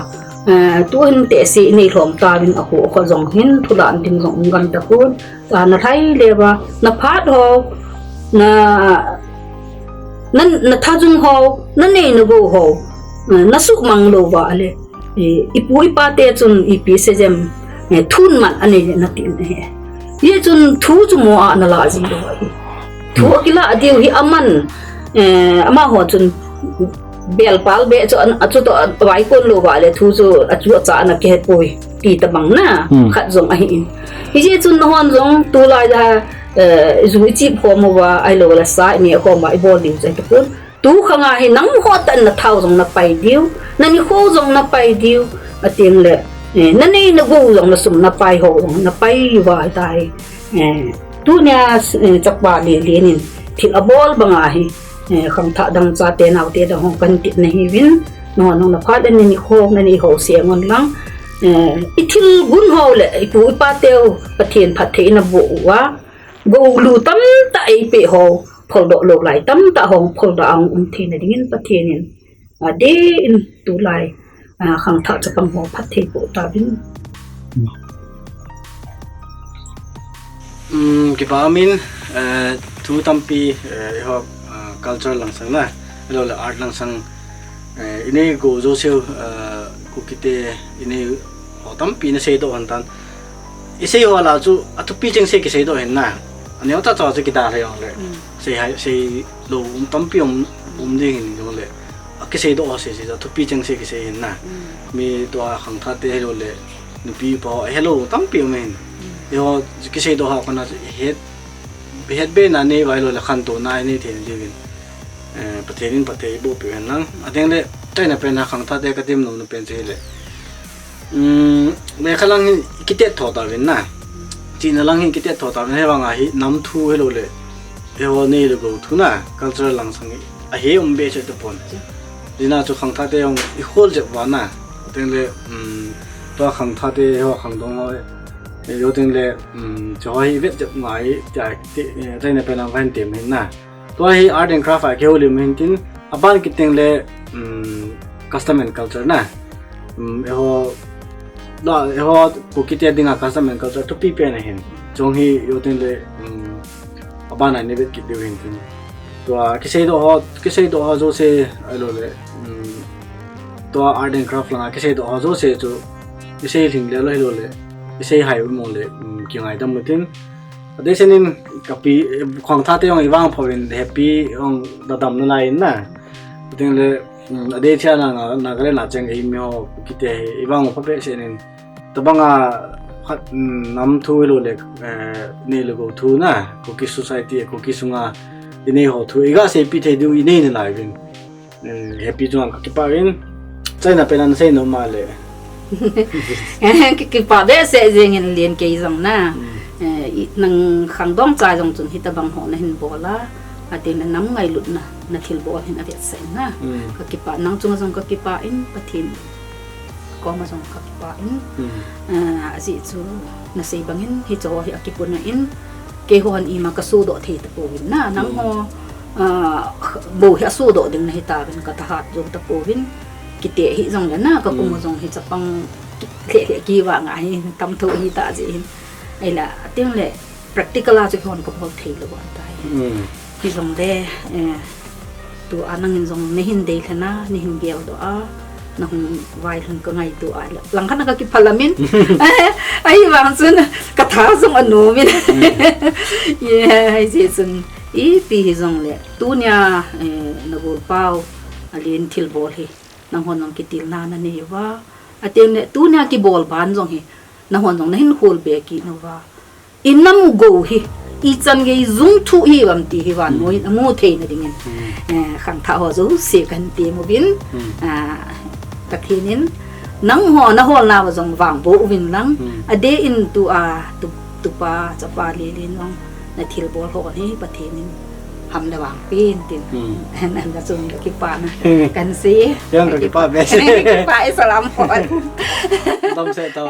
Eh, tu hin tehse i nei lhom tauvin akho akho jong hin thulan ding jong um gam tapon. Ta na lhai le uva, na phat ho, na, na, na thajung ho, na nei na gou ho, eh, na suhmang lou uva le. Eh, i pu i pa te chun ipi sei jem, eh, thun man anei le na tin ahi. Hijeh chun thu chu mo a na la ji lou ahi. Thu a kila diu hi aman, eh, amaho chun Belpal be chu an, achu toh vaikon lou va le thu chu achu acha ana kihepoi ti tabang na. Hmm. Khat jong ahi in. Hijeh chun nahon jong tulai a, eh, ju ichip khom uva, ahilou le sa ine khom uva ibol diu chu ahi tapon. Tu khang a hi nangho tah in nathao jong napai diu, nanikho jong napai diu, ateng le, eh, nanei nagou jong nasum napai ho jong napai uva ahitai. Eh, tunia, eh, chapa Lelen in thil abol banga hi, eh, khangthah dang chate naote dang ho kahin tepna ahiuvin, nahon jong naphat le nanikho, nanei ho seng un lang, eh, ithil gun ho le ipu ipa teu Pathen phatthei in aboh uva, gou lu tamtah eipeh ho, pholdoh lou lai tamtah ho, pholdoh a um theina dingin Pathen in, adeh in tulai, ah, khangthah chapang ho phatthei boh tauvin. Um, kipa umin, eh, thu tampi, eh, eiho, ah, culture langsang na, ahilou le art langsang, eh, inei gou jouseu, eh, Kukite inei ho tampi nasei doh lhon tan. Isei ho lah a chu athupi chengse kisei doh ahin na. Aneo tah tah chu kidalha jongle. Mm. Seihai, seilou um tampi um, um ding ahin jongle. Akisei doh ho sese chu athupi chengse kisei ahin na. Mm. Mi tua khangthah te ahilou le, nupi pa ho, ahilou tampi um ahin. Mm. Eiho kisei doh ho kona chu het, het be na nei uva ahilou le khantouna nei thei diuvin. Eh, Pathen in phatthei eiboh peh u hen lang. Ateng le, achaina pen a khangthah te katem nom na pen chu ahile. Um, lekha lang hi kitet tho tauvin na. Chihna lang hi kitet tho tauvin, ahivang a hi nam thu ahilou le, eiho nei le gou thu na, cultural langsang hi ahe um behseh tapon. Hijeh a chu khangthah te jong ikhol jep uva na. Ateng le, um, tua khangthah te eiho khangdong ho, eh, eiho teng le, um, chu ho hi vet jep ngai, tia, ti, eh, achaina pen a kahin tem ahin na. Tua hi art and craft a kihoulim ahin tin, aban kit teng le, um, custom and culture na. Um, eiho, la, eiho Kukite dinga custom and culture thupi pen ahin. Chong hi eiho teng le, um, aban a nei vet kit diu ahin tin. Tua kisei doh ho, kisei doh ho jouse ahilou le, um, tua art and craft langa kisei doh ho jouse chu, kisei lhing le lou ahilou le, kisei hai u mo le, um, kingaidam u tin. Adeh senin kapi, khangthah te jong ivang phouvin happy jong dadam nalai in na. Ateng le, um, adeh thia na, na, Nagaland a cheng eimi ho Kukite hi ivang pha behseh in. Tabang a khat, um, nam thu ahilou le, eh, nei le gou thu na, Kuki society, Kuki sunga inei ho thu iga seipi thei diu inei nalai uvin. Eh, happy chunga kakipah in. Achaina pen a nasei nom a le. Ki, kipah behseh jeng in Len kei jong na. Mm. Eh, i, nang khangdong cha jong chun hitabang ho nahin bol a. Ateng le nam ngailutna, nathilbol hin avetsah in na. Mm. Kakipah, nang chunga jong kakipah in, Pathen koma jong kakipah in. Mm. Ah, ajeh chu nasei bangin, hiche ho hi akipuna in, keihon ima kasodoh thei tapouvin na, nang ho, ah, bou hi asodoh ding nahi tauvin, kathahat jou tapouvin, kiti hi jongle na, kakum u jong hi chapang lheh lheh kivah ngai hi, tam tho hi ta jeh hin. Ahile, ateng le, practical a chu keihon kabol thei lou ahitai. Mm. Hijongle, eh, tua nangin jong nahin deilhen a, nahin geldoh a, nahung vailhun kangaito a, langkhat a kakipah lamin. Ahivang chun, katha jong anom in. Mm. Yeah, hijeh chun, ipi hijongle, tunia, eh, nagolpau, Alen thilbol hi, nanghon jong kitilna nanei uva. Ateng le, tunia kibol ban jong hi, nanghon jong nahin khol be kit nauva. Inam gou hi, ichan gei jung thu hi uvam ti hi vannoi in amu theina dingin. Mm. Eh, khangthah ho jouse kahin tem uvin, mm, ah, Pathen in, nangho naholnauva jong vangboh uvin lang, mm, adeh in tua, tu, tupa, chapa Lelen jong, nathilbol ho hi, Pathen in, ham le vangpi in tin. Mm. An, an la chung kakipana. Mm. Kahin sei. Yang kakipah be. Kakipah e salam ho. Damsel tau.